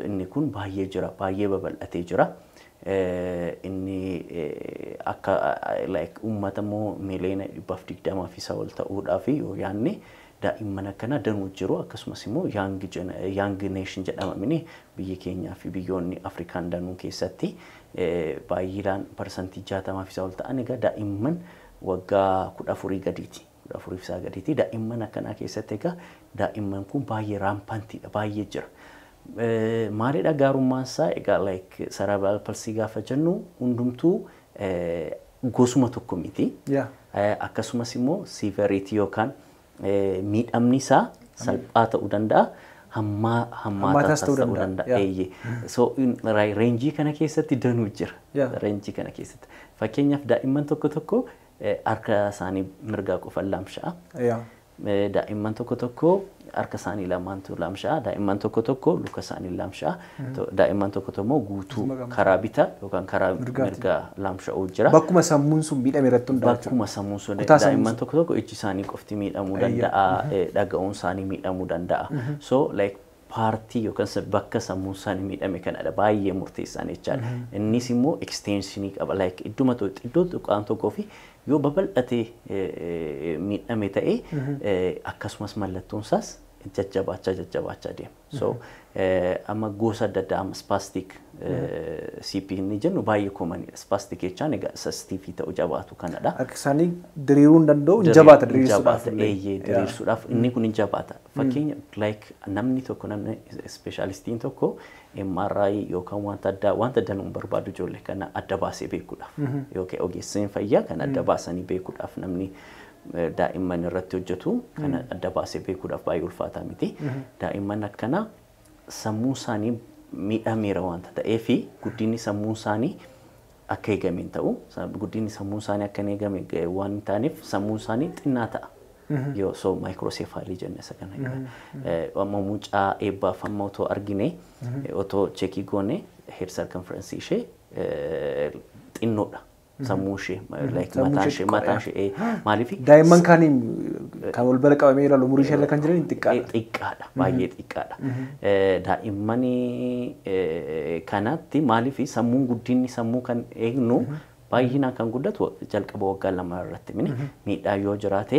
Inni kun baay'ee jira, baay'ee babal'atee jira. Inni akka like uummata immoo miliyoona 120 fi isaa ol ta'uudhaaf yoo yaadne daa'imman akkanaa danuu jiru. Akkasumas immoo young nation jedhamamini biyyi keenyaa fi biyyoonni Afrikaan danuu keessatti baay'inaan 60% fi isaa ol ta'an egaa daa'imman waggaa 14 gadiiti. 14 fi isaa gadiiti. Daa'imman akkanaa keessatti egaa daa'imman kun baay'ee rampantiidha, baay'ee jira. Maalidha gaarummaan isaa egaa? Like cerebral palsy gaafa jennu hundumtuu gosuma tokko miti. Akkasumas immoo severity yookaan miidhamni isaa salphaa ta'uu danda'a. Hammaa Hammaataas ta'uu ta'uu danda'a. Danda'a. Eeyyee. So rangeii kana keessatti danuu jira. Rangeii kana keessatti. Fakkeenyaaf daa'imman tokko tokko harka isaanii mirgaa qofan laamsha'a. Daa'imman tokko tokko harka isaanii lamaantu laamsha'a. Daa'imman tokko tokko luka isaanii laamsha'a. Daa'imman tokko tokko immoo guutuu karaa bitaa yookaan karaa Mirgaatiin. mirgaa laamsha'uu jira. Bakkuma sammuun sun miidhame irratti hundaa'a jechuudha. Bakkuma sammuun sun Kutaa sammuu daa'imman tokko tokko iji isaanii qofti miidhamuu danda'a, dhaga'uun isaanii miidhamuu danda'a. So like partii yookaan bakka sammuun isaanii miidhame kanadha baay'ee murteessaan jechaadha. Innis immoo extensionii qaba, like idduma iddoo tuqaan tokkoo fi yoo babal'atee miidhame ta'e akkasumas mallattoon isaas jajjabaachaa jajjabaachaa deema. So amma gosa adda addaa, amma spastic CP inni jennu baay'ee commonidha. Spastic jechaan egaa isa stiffii ta'u, jabaatu kanadha. Harki isaanii diriiruu hin danda'u, hin jabaata diriirsuudhaaf Jabaata, illee. Eeyyee, diriirsuudhaaf inni kun hin jabaata. Fakkeenya like namni tokko, namni specialistiin tokko MRI yookaan wanta addaa wanta danuun barbaadu ijoollee kana adda baasee beekuudhaaf yookaan ogeessonni fayyaa kan adda baasanii beekuudhaaf, namni daa'imman irratti hojjetu kana adda baasee beekuudhaaf baay'ee ulfaataa miti. Daa'imman akkanaa sammuu isaanii miidhameera wanta ta'eefi guddinni sammuu isaanii akka eegame hin ta'u. Guddinni sammuu isaanii akka hin eegame waan hin taaneef sammuun isaanii xinnaa ta'a. Yoo so microcephaly jenna isa kana. Amma mucaa eebbaaf amma otoo argine, otoo checkii goone, head circumference ishee xinnoodha. Sammuu ishee like Sammuu mataan ishee ishee mataan ishee maaliif Daa'imman kaaniin kan wal bira qabamee ilaalu umurii ishee irra kan jiran xiqqaadha. Xiqqaadha, baay'ee xiqqaadha. Daa'imman kanatti maaliif sammuun guddinni sammuu kan eegnu Baay'inaan kan guddatu jalqaba waggaa 2 irratti mini miidhaa yoo jiraate,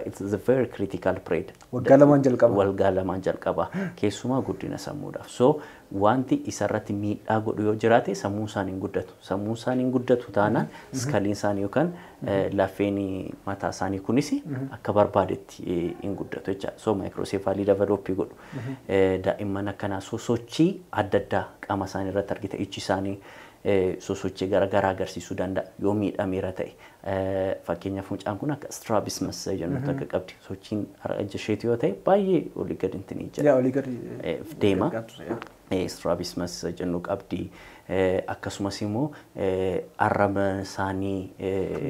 it's a very critical period. Waggaa 2n jalqaba. Waggaa 2n jalqaba. Keessumaa guddina sammuudhaaf. So wanti isarratti miidhaa godhu yoo jiraate, sammuun isaanii hin guddatu. Sammuun isaanii hin guddatu taanaan, skulliin isaanii yookaan lafeen mataa isaanii kunis akka barbaadetti hin guddatu jechaadha. So microcephaly develop godhu. Daa'imman akkanaa sosochii adda addaa qaama isaanii irratti argita. Ijji isaanii sosochii garaagaraa agarsiisuu danda'a yoo miidhameera ta'e. Fakkeenyaaf, mucaan kun akka strabismus jennutti akka qabdi. Sochiin ija isheetii yoo ta'e baay'ee olii gadi hin jira. Yaa, olii gadi deema. Strabismus jennu qabdi. Akkasumas immoo arraba isaanii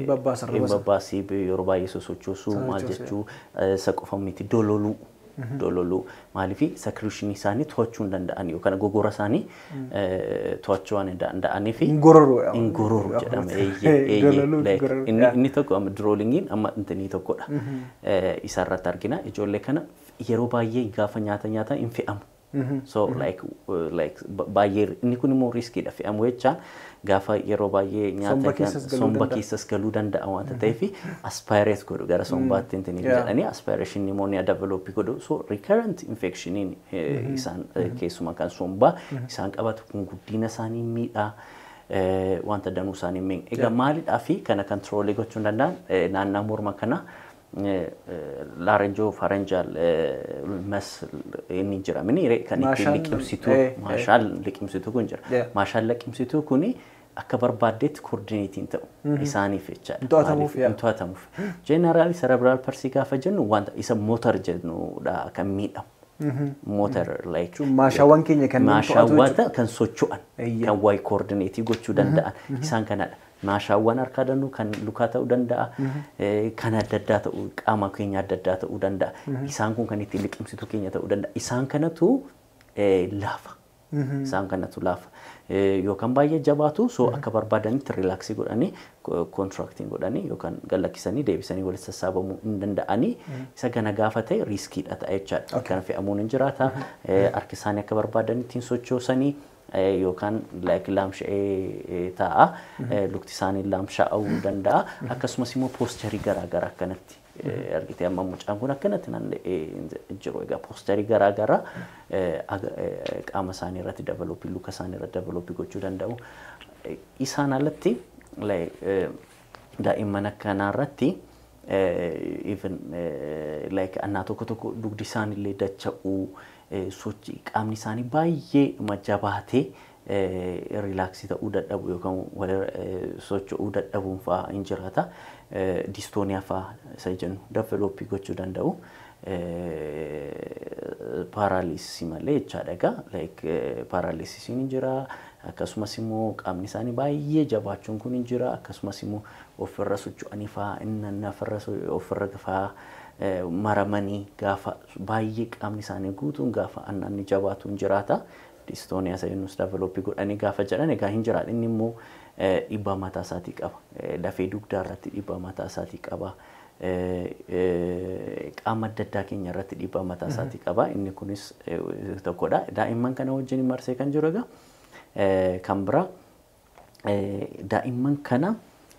babbaasii yeroo baay'ee sosochoosuu, maal jechuu, isa qofa miti, dololuu. Dololuu maaliif secretion isaanii to'achuu hin danda'an yookaan gogora isaanii to'achuu waan hin danda'anii fi Ingororuu. Ingororuu jedhama. Inni tokko amma droolingiin amma intinii tokkodha. Isarratti argina, ijoollee kana yeroo baay'ee gaafa nyaata nyaatan hin fe'amu. So like baay'ee inni kun immoo riskiidha, fe'amu jechaan gaafa yeroo baay'ee nyaata somba keessas galuu danda'a waanta ta'eef, aspirate godhu, gara sombaatti intini jedhanii aspiration pneumonia develop godhu. So recurrent infectioniin isaan keessumaa kan sombaa isaan qabatu kun guddina isaanii miidhaa, wanta danuu isaanii miidha. Egaa maalidhaa fi kana control gochuu hin danda'an, naannaa morma kana laryngopharyngeal muscle inni jira mini kan ittiin liqimsitu, maashaan liqimsitu kun jira. Maashaan liqimsituu kuni akka barbaaddeetti coordinateiin ta'u isaaniif jechaadha. To'atamuuf. Hin to'atamuuf. Generally cerebral palsy gaafa jennu wanta isa motor jennudha kan miidhamu. Motor like Maashaawwan keenya kan maashaawwan kan socho'an, kan wayi coordinate gochuu danda'an isaan kanadha. Maashaawwan harkaa danuu, kan lukaa ta'uu danda'a, kan adda addaa ta'uu, qaama keenya adda addaa ta'uu danda'a. Isaan kun kan ittiin liqimsitu keenya ta'uu danda'a. Isaan kanatu laafa. Isaan kanatu laafa. Yookaan baay'ee jabaatu, so akka barbaadanitti relax godhanii, contracting godhanii yookaan gallakkisanii deebisanii walitti sassaabamuu hin danda'anii. Isa kana gaafa ta'e riskiidha ta'a jechaadha. Kan fe'amuun hin jiraata. Harki isaanii akka barbaadanitti hin sochoosanii yookaan like laamsha'ee taa'a. Lukti isaanii laamsha'uu danda'a. Akkasumas immoo posture garaagaraa akkanatti argite, amma mucaan kun akkanatti naanna'ee jiru. Egaa posture garaagaraa qaama isaanii irratti develop, luka isaanii irratti develop gochuu danda'u. Isaan alatti daa'imman akkanaa irratti even like annaa tokko tokko dugdi isaaniillee dacha'uu, sochii qaamni isaanii baay'ee jabaatee relax ta'uu dadhabu yookaan socho'uu dadhabuun fa'aa hin jiraata. Dystonia fa'aa isa jennu develop gochuu danda'u. Paralysis malee jechaadha egaa, like paralysisiin hin jira, akkasumas immoo qaamni isaanii baay'ee jabaachuun kun hin jira, akkasumas immoo ofirra socho'anii fa'aa inni ofirra fa'aa maramanii gaafa baay'ee qaamni isaanii guutuun gaafa annaanni jabaatu hin jiraata. Dystonia isa jennus develop godhanii gaafa jedhan egaa hin jiraata. Inni immoo dhiibbaa mataa isaatii qaba. Lafee dugdaa irratti dhiibbaa mataa isaatii qaba. Qaama adda addaa keenya irratti dhiibbaa mataa isaatii qaba. Inni kunis tokkodha. Daa'imman kana wajjin marsee kan jiru egaa kan biraa, daa'imman kana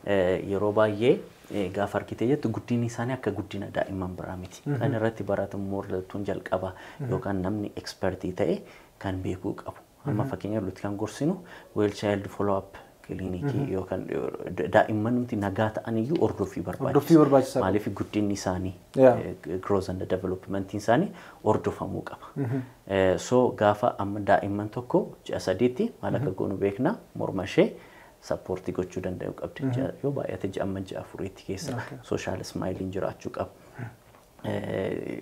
yeroo baay'ee gaafa argite jettu, guddinni isaanii akka guddina daa'imman biraa miti. Kan irratti baratamu morlattuun jalqaba yookaan namni expert ta'e kan beekuu qabu. Amma fakkeenyaaf nuti kan gorsinu well child follow up clinic yookaan daa'imman nuti nagaa ta'an iyyuu hordoffii barbaachisa. Hordoffii barbaachisaa. Maaliif guddinni isaanii growth and development isaanii hordofamuu qaba. So gaafa amma daa'imman tokko ji'a 3tti maal akka goonu beekna, morma ishee support gochuu danda'u qabdi. Yoo baay'ate ji'a amma ji'a 4tti keessa social smileiin jiraachuu qaba.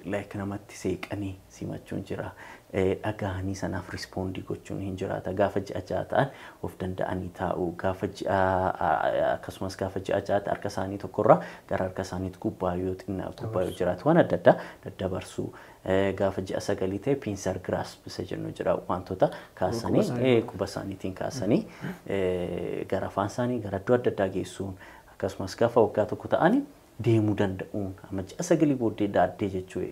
Like namatti seeqanii simachuun jira. Dhagahanii sanaaf respond gochuun hin jiraata. Gaafa ji'a 6 ta'an of danda'anii taa'u. Gaafa ji'a akkasumas gaafa ji'a 6tti harka isaanii tokkorraa gara harka isaaniitti gubbaa yoo xinnaa gubbaa yoo jiraatu waan adda addaa daddabarsuu. Gaafa ji'a 9 ta'e pincer grasp isa jennu jira, wantoota kaasanii quba isaaniitiin kaasanii gara afaan isaanii gara iddoo adda addaa geessuun, akkasumas gaafa waggaa 1 ta'anii deemuu danda'uun, amma ji'a 9 booddee daaddee jechuu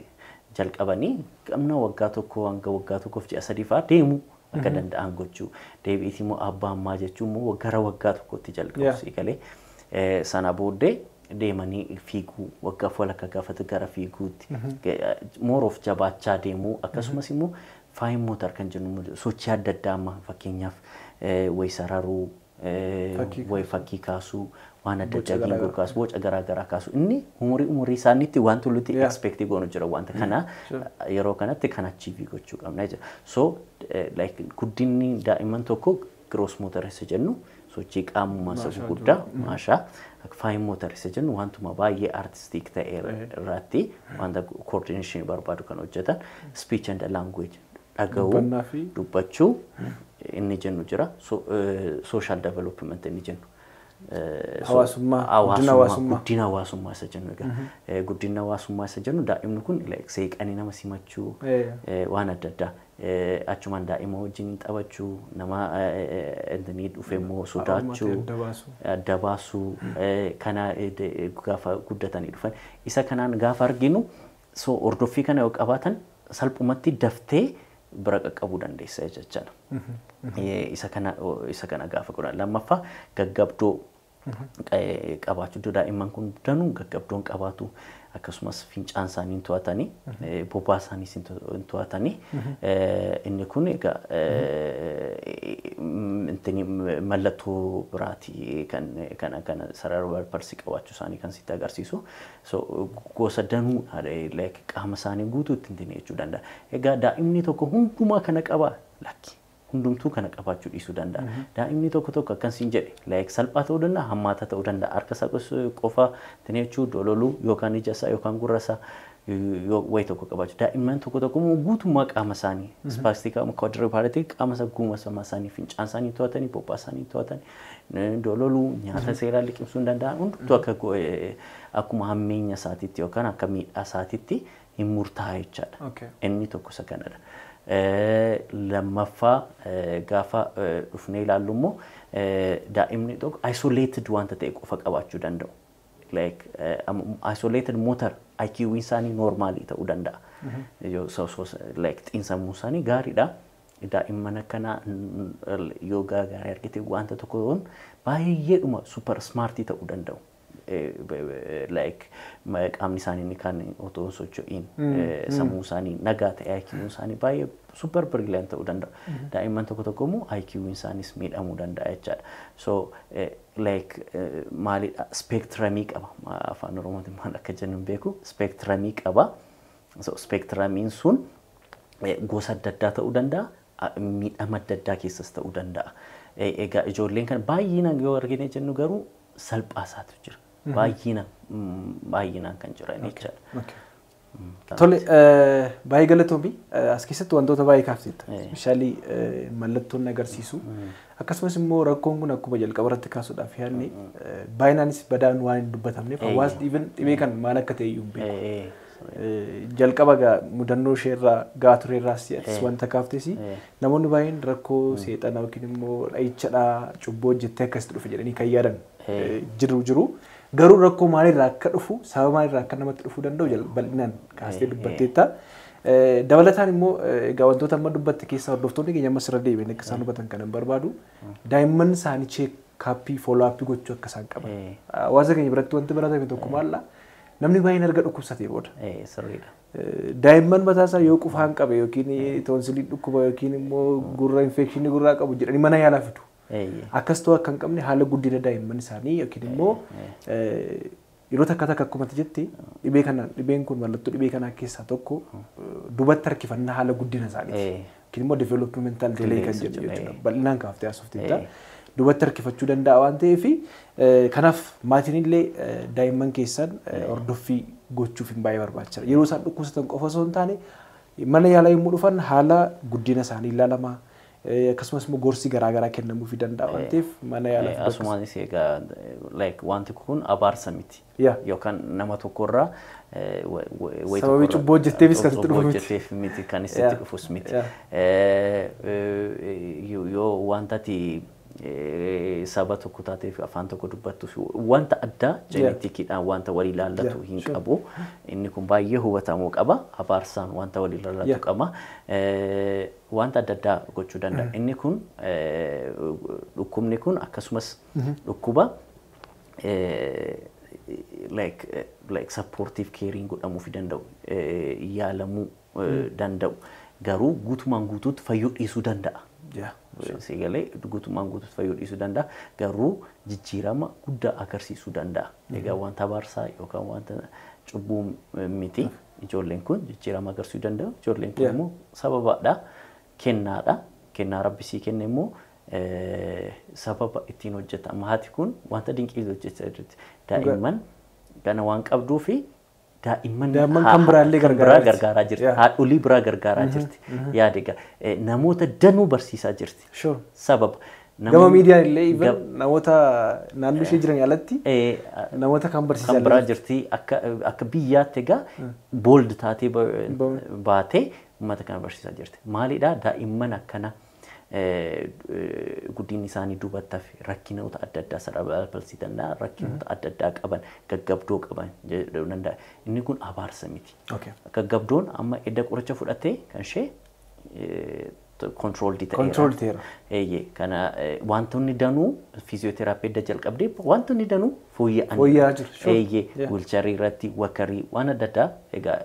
jalqabanii gamna waggaa 1 hanga waggaa 1f ji'a 3 fa'aa deemuu akka danda'an gochuu, deebiitii immoo abbaa ammaa jechuun immoo gara waggaa 1tti jalqabu siigalee. Sana booddee deemanii fiiguu, waggaa walakkaa gaafatu gara fiiguutti more of jabaachaa deemuu, akkasumas immoo fine motor kan jennu sochii adda addaa, amma fakkeenyaaf wayi sararuu, wayi fakkii kaasuu, waan adda addaa geengoo kaasuu, boca garaa garaa kaasuu, inni umurii isaaniitti wanti nuti expect goonu jira, wanta kana yeroo kanatti kan achieve gochuu qabna jira. So like guddinni daa'imman tokko gross motor isa jennu, sochii qaamumaa isa gurguddaa maashaa, fine motor isa jennu wantuma baay'ee artistic ta'e irratti wanta coordination barbaadu kan hojjetan, speech and language, dhaga'uu, dubbachuu inni jennu jira, social development inni jennu. Hawaasummaa, guddina hawaasummaa isa jennu. Egaa guddina hawaasummaa isa jennu daa'imni kun seeqanii nama simachuu, waan adda addaa, achumaan daa'ima wajjin taphachuu, nama inni dhufe immoo sodaachuu, adda baasuu, kana gaafa guddatanii dhufan isa kanaan gaafa arginu, so hordoffii kana yoo qabaatan salphumatti daftee bira qaqqabuu dandeessa jechaadha. Isa kana gaafa godhan. Lammaffaa, gaggabdoo qabaachuu. Daa'imman kun danuu gaggabdoon qabaatu, akkasumas fincaan isaanii hin to'atanii, bobaa isaaniis hin to'atanii. Inni kun egaa mallattoo biraati kan kana cerebral palsy qabaachuu isaanii kan sitti agarsiisu. So gosa danuu like qaama isaanii guutuutti hin jechuu danda'a. Egaa daa'imni tokko hundumaa kana qaba? Lakki. Hundumtuu kana qabaachuu dhiisuu danda'a. Daa'imni tokko tokko akkan siin jedhe like salphaa ta'uu danda'a, hammaataa ta'uu danda'a. Harka isaa qofa jechuu, dololuu, yookaan ija isaa yookaan gurra isaa wayi tokko qabaachuu. Daa'imman tokko tokko immoo guutummaa qaama isaanii spastic quadriparetic, qaama isaa guutummaa isaanii, fincaan isaanii to'atanii, bobaa isaanii to'atanii, dololuu, nyaata seeraan liqimsuu hin danda'an, hundumtuu akka akkuma hammeenya isaatiitti yookaan akka miidhaa isaatiitti hin murtaa'a jechaadha. Inni tokko isa kanadha. Lammaffaa gaafa dhufnee ilaallu immoo daa'imni tokko isolated wanta ta'e qofa qabaachuu danda'u. Like isolated motor IQ isaanii normaalii ta'uu danda'a. Like xiinsammuu isaanii gaariidha. Daa'imman akkanaa yoo gaarii argite wanta tokko baay'eedhuma super smartii ta'uu danda'u. Like qaamni isaanii inni kan otoo hin socho'iin sammuu isaanii nagaa ta'e, IQ isaanii baay'ee super brilliant ta'uu danda'u. Daa'imman tokko tokko immoo IQ isaanis miidhamuu danda'a jechaadha. So like maalidha, spectrumii qaba, afaan Oromootiin maal akka jennu hin beeku, spectrumii qaba. So spectrumiin sun gosa adda addaa ta'uu danda'a, miidhama adda addaa keessas ta'uu danda'a. Egaa ijoolleen kan baay'inaan yoo argine jennu garuu salphaa isaatu jira. Baay'inaan kan jiran jechaadha. Tole, baay'ee galatoomi. As keessatti wantoota baay'ee kaafteetta. Especially mallattoon agarsiisu. Akkasumas immoo rakkoon kun akkuma jalqaba irratti kaasuudhaaf yaadne baay'inaanis badaan waan hin dubbatamneef hawaasni even dhibee kan maal akka ta'e iyyuu hin beeku. Jalqaba gaa mudannoo isheerraa gaa tureerraas atis wanta kaaftes, namoonni baay'een rakkoo seexana yookiin immoo dha'ichadhaa, cubbuu hojjettee akkasitti dhufe jedhanii kan yaadan jiru. Garuu rakkoo maalirraa akka dhufu, sababa maalirraa akka namatti dhufuu danda'u bal'inaan kaastee dubbatteetta. Dabalataan immoo egaa wantoota amma dubbatte keessaa hordoftoonni keenya ammas irra deebiin akka isaan hubatan kan hin barbaadu, daa'imman isaanii check-upii, follow-upii gochuu akka isaan qaban. Hawaasa keenya biratti wanti baratame tokko maalla, namni baay'een erga dhukkubsatee booda. Sirriidha. Daa'imman mataa isaa yoo qufaan qabe yookiin toonsiliin dhukkuba yookiin immoo gurra infectionii gurraa qabu jedhanii mana yaalaa fidu. Akkas ta'uu akka hin qabne, haala guddina daa'imman isaanii yookiin immoo yeroo takka takka akkuma ati jette dhibee kana, dhibeen kun mallattoo dhibee kanaa keessaa tokko dubatti harkifannaa haala guddina isaaniiti. Yookiin immoo developmental delay kan jedhu jechuudha. Bal'inaan kaaftee haasofteetta. Dubatti harkifachuu danda'a waan ta'eef, kanaaf maatiin illee daa'imman keessan hordoffii gochuuf hin baay'ee barbaachisaadha. Yeroo isaan dhukkubsatan qofa osoo hin taane mana yaalaa yommuu dhufan haala guddina isaanii ilaalama. Akkasumas immoo gorsi garaagaraa kennamuufii danda'a waan ta'eef mana yaalaa. Asumaanis egaa like wanti kun abaarsa miti. Yookaan nama tokkorraa Sababii cubbuu hojjetteefis kan sitti dhufu miti. Hojjetteef miti, kan sitti dhufus miti. Yoo wanta ati Saba tokko taatee fi afaan tokko dubbattu fi wanta addaa jeenetikiidhaan wanta walii ilaallatu hin qabu. Inni kun baay'ee hubatamuu qaba. Abaarsaan wanta walii ilaallatu qaba. Wanta adda addaa gochuu danda'a. Inni kun dhukkubni kun akkasumas dhukkuba like supportive caring godhamuufi danda'u, yaalamuu danda'u, garuu guutumaan guutuutti fayyuu dhiisuu danda'a. Sigalee guutumaan guutuutti fayyuu dhiisuu danda'a, garuu jijjiirama guddaa agarsiisuu danda'a. Egaa wanta abaarsaa yookaan wanta cubbuu miti. Ijoolleen kun jijjiirama agarsiisuu danda'u. Ijoolleen kun immoo sababaadha, kennaadha. Kennaa Rabbi sii kenne immoo sababa ittiin hojjeta. Amma haati kun wanta dinqii hojjechaa jirti. Daa'imman kana waan qabduu fi daa'imman kan biraallee gargaaraa jirti. Haadholii biraa gargaaraa jirti. Yaada egaa namoota danuu barsiisaa jirti. Sababa. Gama miidiyaan illee even namoota naannoo ishee jiran alatti namoota kan barsiisaa kan biraa jirti. Akka biyyaatti egaa bold taatee baatee uummata kana barsiisaa jirti. Maalidhaa, daa'imman akkana guddinni isaanii duubatti hafe, rakkinoota adda addaa cerebral palsy danda'a, rakkinoota adda addaa qaban, gaggabdoo qaban jedhuu danda'a. Inni kun abaarsa miti. Gaggabdoon amma edda qoricha fudhatee kan ishee controlled ta'eera. Eeyyee, kana wantoonni danuu fiiziyooteraappii edda jalqabdee wantoonni danuu fooyya'an. Fooyya'aa jiru. Eeyyee, wheelchairii irratti, walkerii, waan adda addaa egaa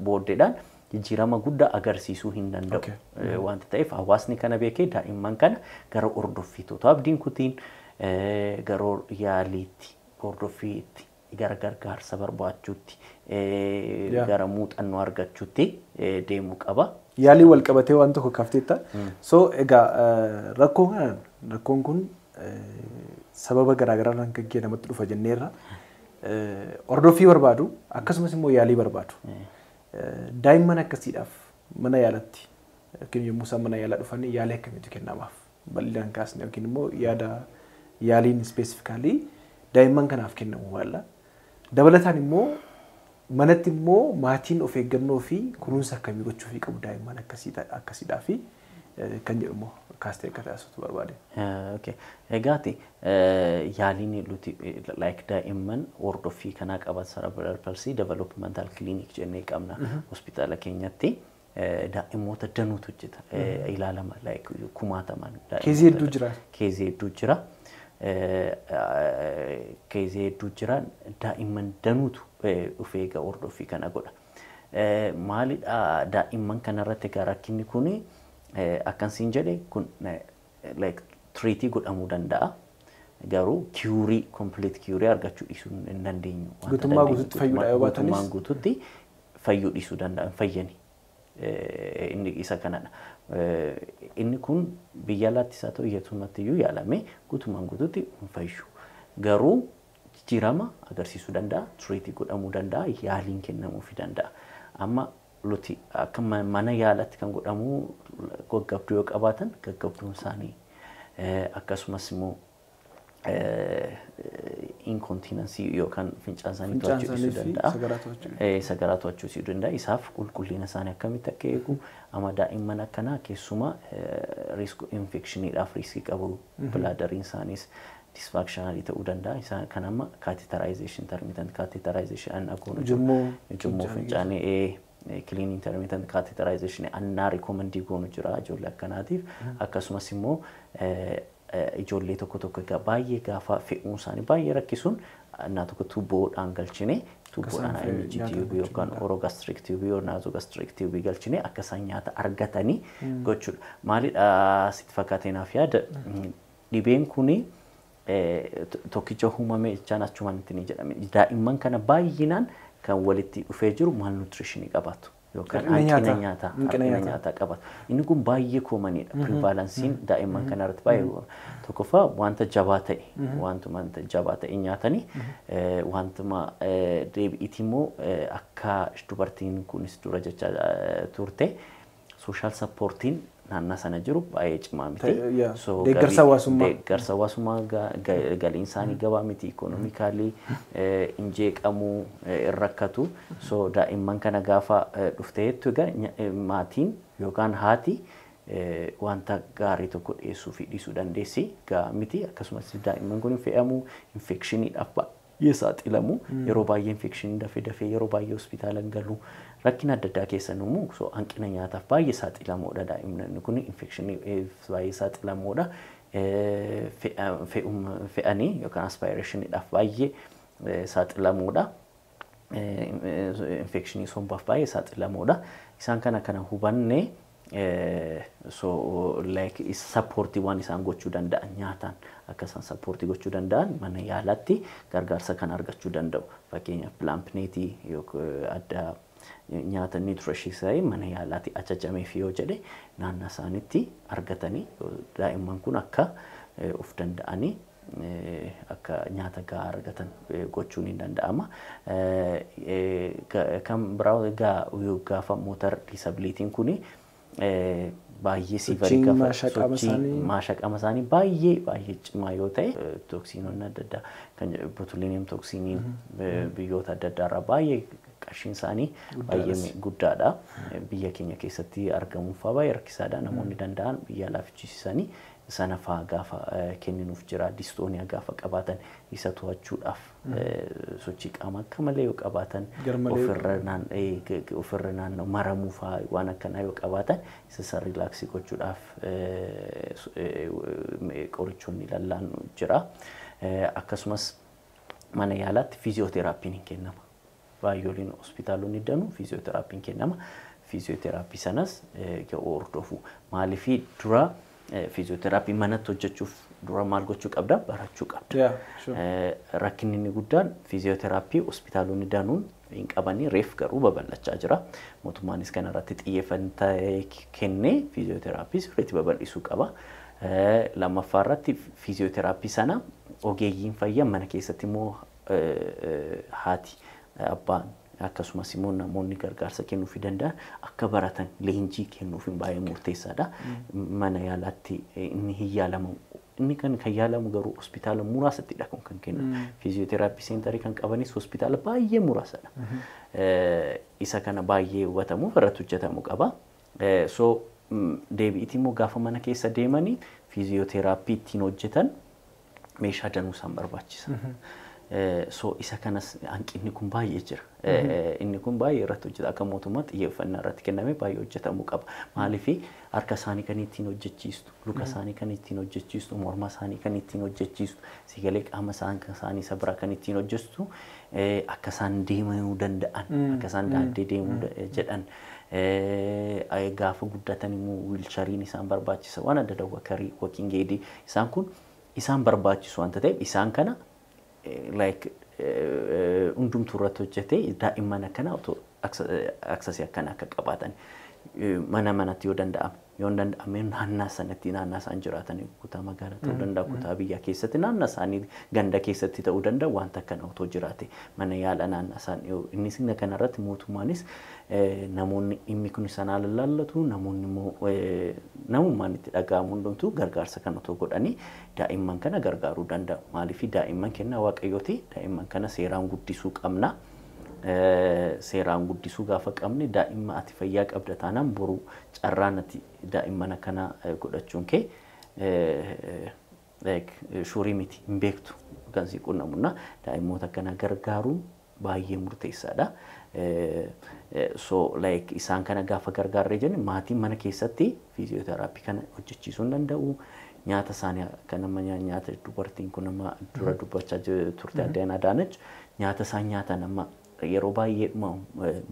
booddeedhaan jijjiirama guddaa agarsiisuu hin danda'u. Wanta ta'eef hawaasni kana beekee daa'imman kana gara hordoffiitoota abdiin kutiin gara yaaliitti, hordoffiitti, gara gargaarsa barbaachuutti, gara muuxannoo argachuutti deemuu qaba. Yaalii wal qabatee waan tokko kaafteetta. So egaa rakkoon kanaan, rakkoon kun sababa garaagaraadhaan kan ka'e namatti dhufa jenneerra. Hordoffii barbaadu, akkasumas immoo yaalii barbaadu. Daa'imman akkasiidhaaf mana yaalatti yookiin yommuu isaan mana yaalaa dhufan yaalii akkamiitu kennamaaf? Bal'inaan kaasne yookiin immoo yaada yaaliin specifically daa'imman kanaaf kennamu maalla? Dabalataan immoo manatti immoo maatiin of eeggannoo fi kunuunsa akkamii gochuufii qabu daa'imman akkasiidhaa fi kan jedhu immoo kaastee akka taasisutu barbaade. Okay. Egaati yaaliin nuti like daa'imman hordoffii kanaa qaban cerebral palsy developmental clinic jennee qabna hospitaala keenyatti. Daa'immoota danuutu hojjeta, ilaalama, like kumaataman. Caseii hedduu jira. Caseii hedduu jira. Caseii hedduu jira, daa'imman danuutu dhufee egaa hordoffii kana godha. Maalidha, daa'imman kanarratti egaa rakkinni kuni akkan siin jedhe kun like treatii godhamuu danda'a. Garuu cureii, complete cureii argachuu dhiisuu hin dandeenyu. Guutummaa guutuutti fayyuudha yoo baatanis. Guutummaan guutuutti fayyuu dhiisuu danda'a, hin fayyani. Inni isa kanadha. Inni kun biyya alaattis haa ta'u biyya iyyuu yaalamee guutummaan guutuutti hin fayyu. Garuu jijjiirama agarsiisuu danda'a, treatii godhamuu danda'a, yaaliin kennamuufii danda'a. Amma nuti akka mana yaalatti kan godhamu gaggabduu yoo qabaatan gaggabduun isaanii, akkasumas immoo incontinenceii yookaan fincaan isaanii to'achuu dhiisuu danda'a. Sagaraa to'achuu dhiisuu danda'a. Isaaf qulqullina isaanii akkamitti akka eegu, amma daa'imman akkanaa keessumaa risk infectioniidhaaf riskii qabu, bladderiin isaaniis dysfunctionalii ta'uu danda'a. Isaan kan amma catheterization, intermittent catheterization annaa goonu. Ujummoo fincaanii clean intermittent catheterization annaa recommendii goonu jira ijoollee akkanaatiif. Akkasumas immoo ijoollee tokko tokko egaa baay'ee gaafa fe'uun isaanii baay'ee rakkisuun annaa tokko tuubboodhaan galchine, tuubboodhaan NG tube yookaan orogastric tube yookaan nasogastric tube galchine akka isaan nyaata argatanii gochuudha. Maalidha sitti fakkaatee naaf yaada, dhibeen kuni tokkicha uumame jechaan achumaan itti ni jedhame. Daa'imman kana baay'inaan kan walitti dhufee jiru malnutritionii qabaatu yookaan hanqina nyaataa, hanqina nyaataa qabaatu. Inni kun baay'ee commonidha. Prevalenceiin daa'imman kana irratti baay'ee, tokkoffaa wanta jabaa ta'e, wantuma jabaa ta'e nyaatanii, wantuma deebi'iiti immoo akka dubartiin kunis dura jecha turte social supportiin naannaa sana jiru baay'ee cimaa miti. Deeggarsa hawaasummaa. Deeggarsa hawaasummaa, galiin isaanii gabaa miti, economically hin jeeqamuu, hin rakkatu. So daa'imman kana gaafa dhuftee jettu egaa maatiin yookaan haati wanta gaarii tokko dhiyeessuu fi dhiisuu dandeessi. Gahaa miti. Akkasumas daa'imman kun fe'amu infekshiniidhaaf baay'ee saaxilamu. Yeroo baay'ee infekshinii dafee dafee yeroo baay'ee hospitaala galu. Rakkina adda addaa keessa nuumu so hanqina nyaataaf baay'ee saaxilamoodha daa'imman kun infekshinii baay'ee saaxilamoodha. Fe'anii yookaan aspirationiidhaaf baay'ee saaxilamoodha. Infekshinii sombaaf baay'ee saaxilamoodha. Isaan kana hubannee so like supportii waan isaan gochuu danda'an nyaataan akka isaan supportii gochuu danda'an mana yaalaatti gargaarsa kan argachuu danda'u. Fakkeenyaaf Plumpy'Nutii yookaan adda nyaata nutritionii mana yaalaatti ajajameef yoo jedhe naannoo isaaniitti argatanii daa'imman kun akka of danda'anii akka nyaata gahaa argatan gochuun ni danda'ama. Kan biraa gaafa motor disabilityn kuni baay'ee severeii gaafa sochii maashaa qaama isaanii baay'ee baay'ee cimaa yoo ta'e toxinoonni adda addaa kan botulinum toxiniin biyyoota adda addaa irraa baay'ee qarshiin isaanii baay'ee guddaadha. Biyya keenya keessatti argamuun fa'aa baay'ee rakkisaadha. Namoonni danda'an biyya alaa fichisiisanii sana fa'aa gaafa kenninuuf jira. Dystonia gaafa qabaatan isa to'achuudhaaf sochii qaamaa akka malee yoo qabaatan ofirra naannoo maramuu fa'aa waan akkanaa yoo qabaatan isa san relaxii gochuudhaaf qorichoonni lallaannu jira. Akkasumas mana yaalaatti fiiziyooteraappiin hin kennama. Baay'ooliin hospitaalonni danuu fiiziyooteraappiin kennama. Fiiziyooteraapii sanas hordofu. Maaliifii dura fiiziyooteraapii manatti hojjechuuf dura maal gochuu qabda? Barachuu qabda. Rakkinni inni guddaan fiiziyooteraapii hospitaalonni danuun hin qabanii reef garuu babal'achaa jira. Mootummaanis kana irratti xiyyeeffannaa kennee fiiziyooteraapii sirriitti babal'isuu qaba. Lammaffaa irratti fiiziyooteraapii sana ogeeyyiin fayyaa mana keessatti immoo haati, abbaan akkasumas immoo namoonni gargaarsa kennuufii danda'an akka baratan leenjii kennuufiin baay'ee murteessaadha. Mana yaalaatti inni hin yaalamu. Inni kan yaalamu garuu hospitaala muraasattidha kun kan kennamu. Fiiziyooteraapii centerii kan qabanis hospitaala baay'ee muraasadha. Isa kana baay'ee hubatamuuf irratti hojjetamuu qaba. So deebi'itii immoo gaafa mana keessa deemanii fiiziyooteraapii ittiin hojjetan meeshaa danuu isaan barbaachisa. So isa kanas hanqinni kun baay'ee jira. Inni kun baay'ee irratti hojjeta. Akka mootummaa xiyyeeffannaa irratti kennamee baay'ee hojjetamuu qaba. Maaliif harka isaanii kan ittiin hojjechiistu, luka isaanii kan ittiin hojjechiistu, morma isaanii kan ittiin hojjechiistu, sigalee qaama isaanii isa biraa kan ittiin hojjechiistu, akka isaan deemuu danda'an, akka isaan daaddee deemuu jedhan, gaafa guddatan immoo wheelchairiin isaan barbaachisa waan adda addaa walkerii, walking aidii isaan kun isaan barbaachisu wanta ta'eef isaan kana like hundumtuu irratti hojjetee daa'imman akkana otoo accessii akkana akka qabaatan mana manatti yoo danda'ame yoo hin danda'ame naannaa sanatti naannaa isaan jiraatan kutaa magaalaa ta'uu danda'a, kutaa biyyaa keessatti naannaa isaanii ganda keessatti ta'uu danda'a wanta akkana otoo jiraate mana yaala naannaa isaan innis kana irratti mootummaanis namoonni dhimmi kun isaan laallatu namoonni immoo namummaan itti dhaga'amu hundumtuu gargaarsa kana otoo godhanii daa'imman kana gargaaruu danda'u. Maaliif daa'imman kennaa waaqayyooti, daa'imman kana seeraan guddisuu qabna. Seeraan guddisuu gaafa qabne daa'imma ati fayyaa qabda taanaan boru carraan ati daa'imman akkana godhachuun kee sureii miti, hin beektu kan si qunnamuna daa'immoota akkana gargaaruun baay'ee murteessaadha. So like isaan kana gaafa gargaarree jenne maatiin mana keessatti fiiziyooteraapii kana hojjechiisuu hin danda'u. Nyaata isaanii akka nama nyaata dubartiin kun nama dura dubbachaa turte Addaan Adaanach nyaata isaan nyaatan amma yeroo baay'eedhuma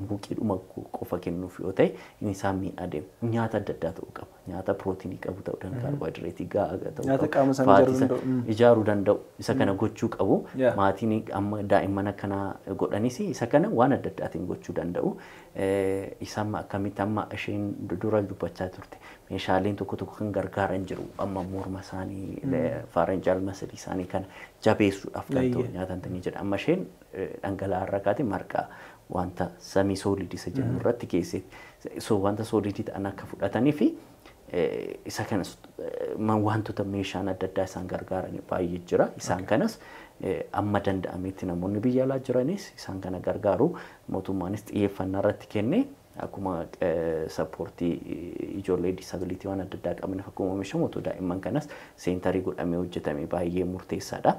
muqiidhuma qofa kennuuf yoo ta'e inni isaan miidhaa deemu. Nyaata adda addaa ta'uu qaba. Nyaata pirootinii qabu ta'uu danda'a, kaarboohayidireetii gahaa ta'uu Nyaata qaba. qaama isaanii Faatii ijaaruu sana danda'u. ijaaruu danda'u. Isa kana gochuu qabu. Maatiin amma daa'imman akkana godhanis isa kana waan adda addaatiin gochuu danda'u. Isa amma akkamitti amma isheen dura dubbachaa turte meeshaaleen tokko tokko kan gargaaran jiru amma morma isaanii pharyngeal muscleii isaanii kana jabeessuudhaaf kan ta'u nyaatan ni jedha. Amma isheen dhangala'aa irra kaate marqaa wanta semi solidii isa jennu irratti keessetti. So wanta solidii ta'an akka fudhatanii fi isa kanas wantoota meeshaan adda addaa isaan gargaaran baay'ee jira. Isaan kanas amma danda'ametti namoonni biyya alaa jiranis isaan kana gargaaru mootummaanis xiyyeeffannaa irratti kennee Akkuma supportii ijoollee disability waan adda addaa qabaniif akkuma oomishamu otoo daa'imman kanas centerii godhamee hojjetame baay'ee murteessaadha.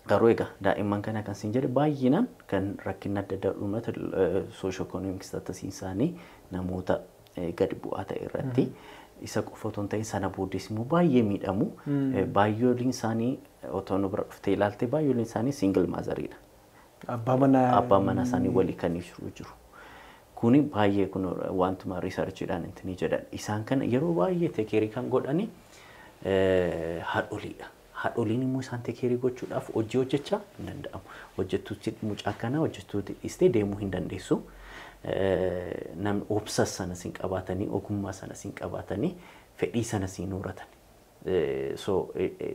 Garuu egaa daa'imman kana kan siin jedhe baay'inaan kan rakkina adda addaa dhumatu socio-economic statusiin isaanii namoota gadi bu'aa ta'e irratti isa qofa otoo hin ta'in sana booddees immoo baay'ee miidhamu. Baay'ooliin isaanii otoo nu bira dhuftee ilaalte baay'ooliin isaanii single motheriidha. Abbaa manaa. Abbaa manaa isaanii walii kan jiru. Kuni baay'ee kun wantuma researchiidhaan intini jedhan. Isaan kana yeroo baay'ee take careii kan godhani haadholiidha. Haadholiin immoo isaan take careii gochuudhaaf hojii hojjechaa hin danda'amu. Hojjettuutti mucaa kana hojjettuutti dhiistee deemuu hin dandeessu. Namni obsa sana siin qabaatanii, ogummaa sana siin qabaatanii, fedhii sana siin horatan. So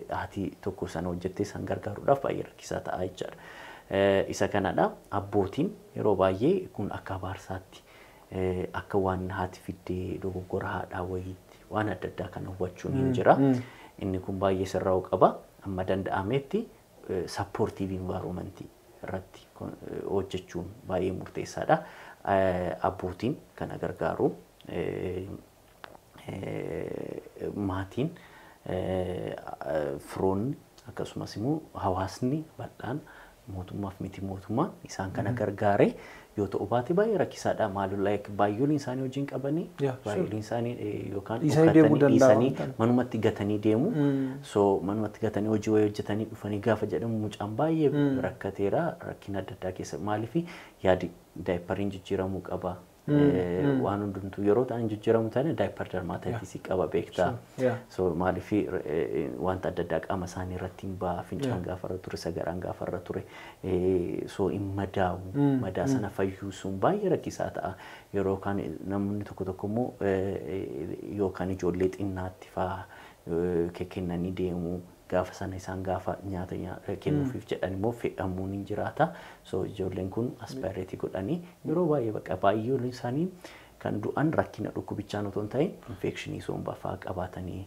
haati tokko sana hojjettee isaan gargaaruudhaaf baay'ee rakkisaa ta'a jechaadha. Isa kanadha. Abbootiin yeroo baay'ee kun akka abaarsaatti, akka waan haati fiddee dogoggora haadhaa wayiitti waan adda addaa kana hubachuun hin jira. Inni kun baay'ee sirraa'uu qaba. Amma danda'ametti supportive environmentii irratti hojjechuun baay'ee murteessaadha. Abbootiin kana gargaaru, maatiin, firoonni, akkasumas immoo hawaasni bal'aan mootummaaf miti mootummaan isaan kana gargaaree yoo ta'u baate baay'ee rakkisaadha. Maalul baay'ooliin isaanii hojiin qabanii baay'ooliin isaanii yookaan dhiisanii manumatti gatanii deemu. So manumatti gatanii hojii wayii hojjetanii dhufanii gaafa jedhamu mucaan baay'ee rakkateera, rakkina adda addaa keessa, maaliif yaadi diaperiin jijjiiramuu qaba. Waan hundumtuu yeroo ta'an jijjiiramu taane diaper dermatitisii qaba beektaa. So maaliif wanta adda addaa qaama isaanii irratti hin ba'a, fincaan gaafa irra ture, sagaraan gaafa irra ture, so hin madaa'u, madaa sana fayyuu sun baay'ee rakkisaa ta'a. Yeroo kaan namoonni tokko tokko immoo yookaan ijoollee xinnaatti fa'aa kennanii deemu, gaafa sana isaan gaafa nyaata kennuufiif jedhan immoo fe'amuun hin jiraata. So ijoolleen kun aspirateii godhanii yeroo baay'ee bakka baay'ee isaanii kan du'an rakkina dhukkubichaan otoo hin ta'in infectionii sombaa fa'aa qabaatanii,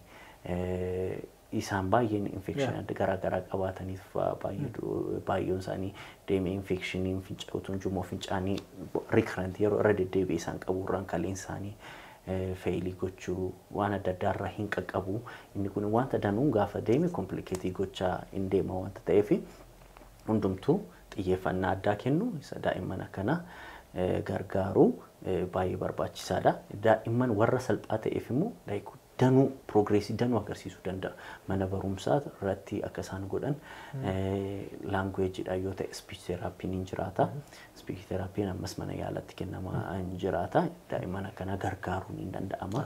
isaan baay'een infectionii adda garaa qabaataniif baay'een isaanii deemee infectioniin ujummoo fincaanii recurrent yeroo irra deddeebi'ee isaan qaburraan kaleen isaanii failii gochuu waan adda addaa irraa hin qaqqabu. Inni kun wanta danuun gaafa deeme complicateii gochaa hin deema wanta ta'eef hundumtuu xiyyeeffannaa addaa kennu isa daa'imman akkanaa gargaaru baay'ee barbaachisaadha. Daa'imman warra salphaa ta'eef immoo danuu progressii danuu agarsiisuu danda'a. Mana barumsaa irratti akka isaan godhan languageiidha yoo ta'e speech therapyiin hin jiraata. Speech therapyiin ammas mana yaalatti kennamaa hin jiraata. Daa'imman akkanaa gargaaruun hin danda'ama.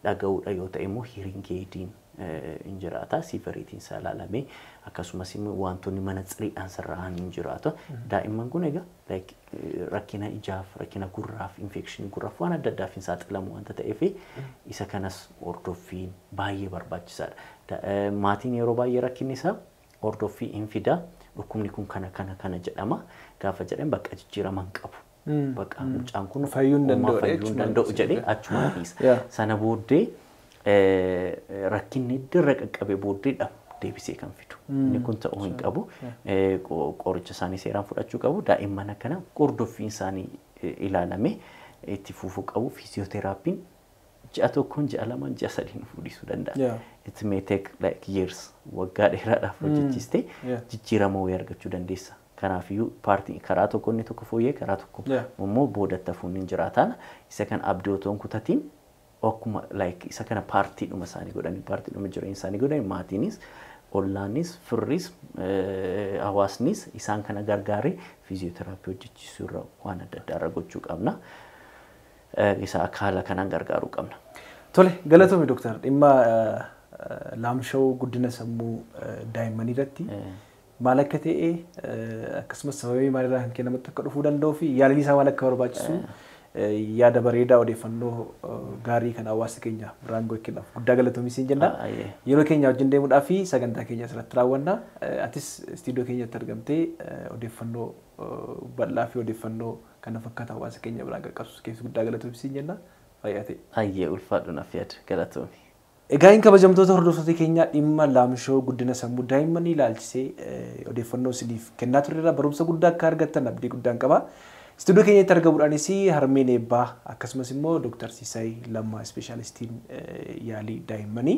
Dhaga'uudha yoo ta'e immoo hearing aidiin hin jiraata. Severityiin isaa ilaalamee akkasumas immoo wantoonni mana tsiriidhaan sirraa'an hin jiraatu. Daa'imman kun egaa rakkina ijaaf, rakkina gurraaf, infectionii gurraaf waan adda addaaf hin saaxilamu wanta ta'eef isa kanas hordoffiin baay'ee barbaachisaadha. Maatiin yeroo baay'ee rakkinni isaa hordoffii hin fida. Dhukkubni kun kana kana kana jedhama. Gaafa jedhan bakka jijjiirama hin qabu. Bakka mucaan kun fayyuu hin danda'u fayyuu hin danda'u jedhee achuma dhiisa. Sana booddee rakkinni dirra qaqqabe booddeedha deebisee kan fidu. Inni kun ta'uu hin qabu. Qoricha isaanii seeraan fudhachuu qabu. Daa'imman akkana hordoffiin isaanii ilaalame itti fufuu qabu. Physiotherapyiin ji'a tokkoon, ji'a lamaan, ji'a sadiin fuudhisuu danda'a. It may take like years, waggaa dheeraadhaaf hojjechiistee jijjiirama wayii argachuu dandeessa. Kanaafiyyuu partii karaa tokko inni tokko fooyyee karaa tokko immoo boodatti hafuun hin jiraataan isa kan abdii otoo hin kutatiin akkuma like isa kana partiidhuma isaanii godhanii, partiidhuma jireenya isaanii godhanii, maatiinis, ollaanis, firris, hawaasnis isaan kana gargaaree physiotherapyii hojjechiisuu irra waan adda addaa irra gochuu qabna. Isa akka haala kanaan gargaaruu qabna. Tole, galatoomi dooktar, dhimma laamsha'uu guddina sammuu daa'immanii irratti maal akka ta'e, akkasumas sababii maalirraa kan kennamatti akka dhufuu danda'uu fi yaaliin isaa maal akka barbaachisu yaada bareedaa, odeeffannoo gaarii kan hawaasa keenya biraan gochuudhaaf guddaa galatoomi siin jenna. Yeroo keenya wajjin deemuudhaa fi sagantaa keenya asirratti raawwanna. Atis istiidiyoo keenyatti argamtee odeeffannoo bal'aa fi odeeffannoo kana fakkaata hawaasa keenya biraan qaqqabsiisu keessa guddaa galatoomi siin jenna. Fayyaa ta'e. Ayyee, ulfaadhu, naaf yaada, galatoomi. Egaa hin kabajamtoota hordoftoota keenya, dhimma laamshoo guddina sammuu daa'immanii ilaalchisee odeeffannoo isiniif kennaa turreerra, barumsa guddaa akka argattan abdii guddaan qaba. Istuudiyoo keenyatti argamuudhaanis harmeen eebbaa akkasumas immoo Dooktar Siisay Lammaa ispeeshaalistiin yaalii daa'immanii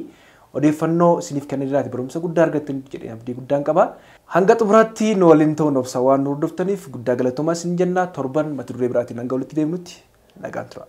odeeffannoo isiniif kennaniiraati barumsa guddaa argattan jedhee abdii guddaan qaba. Hanga xumuraatti nu waliin ta'uun obsa waan nu hordoftaniif guddaa galatoomaa isin jenna. Torban mata duree biraatiin hanga walitti deemnutti nagaan tura.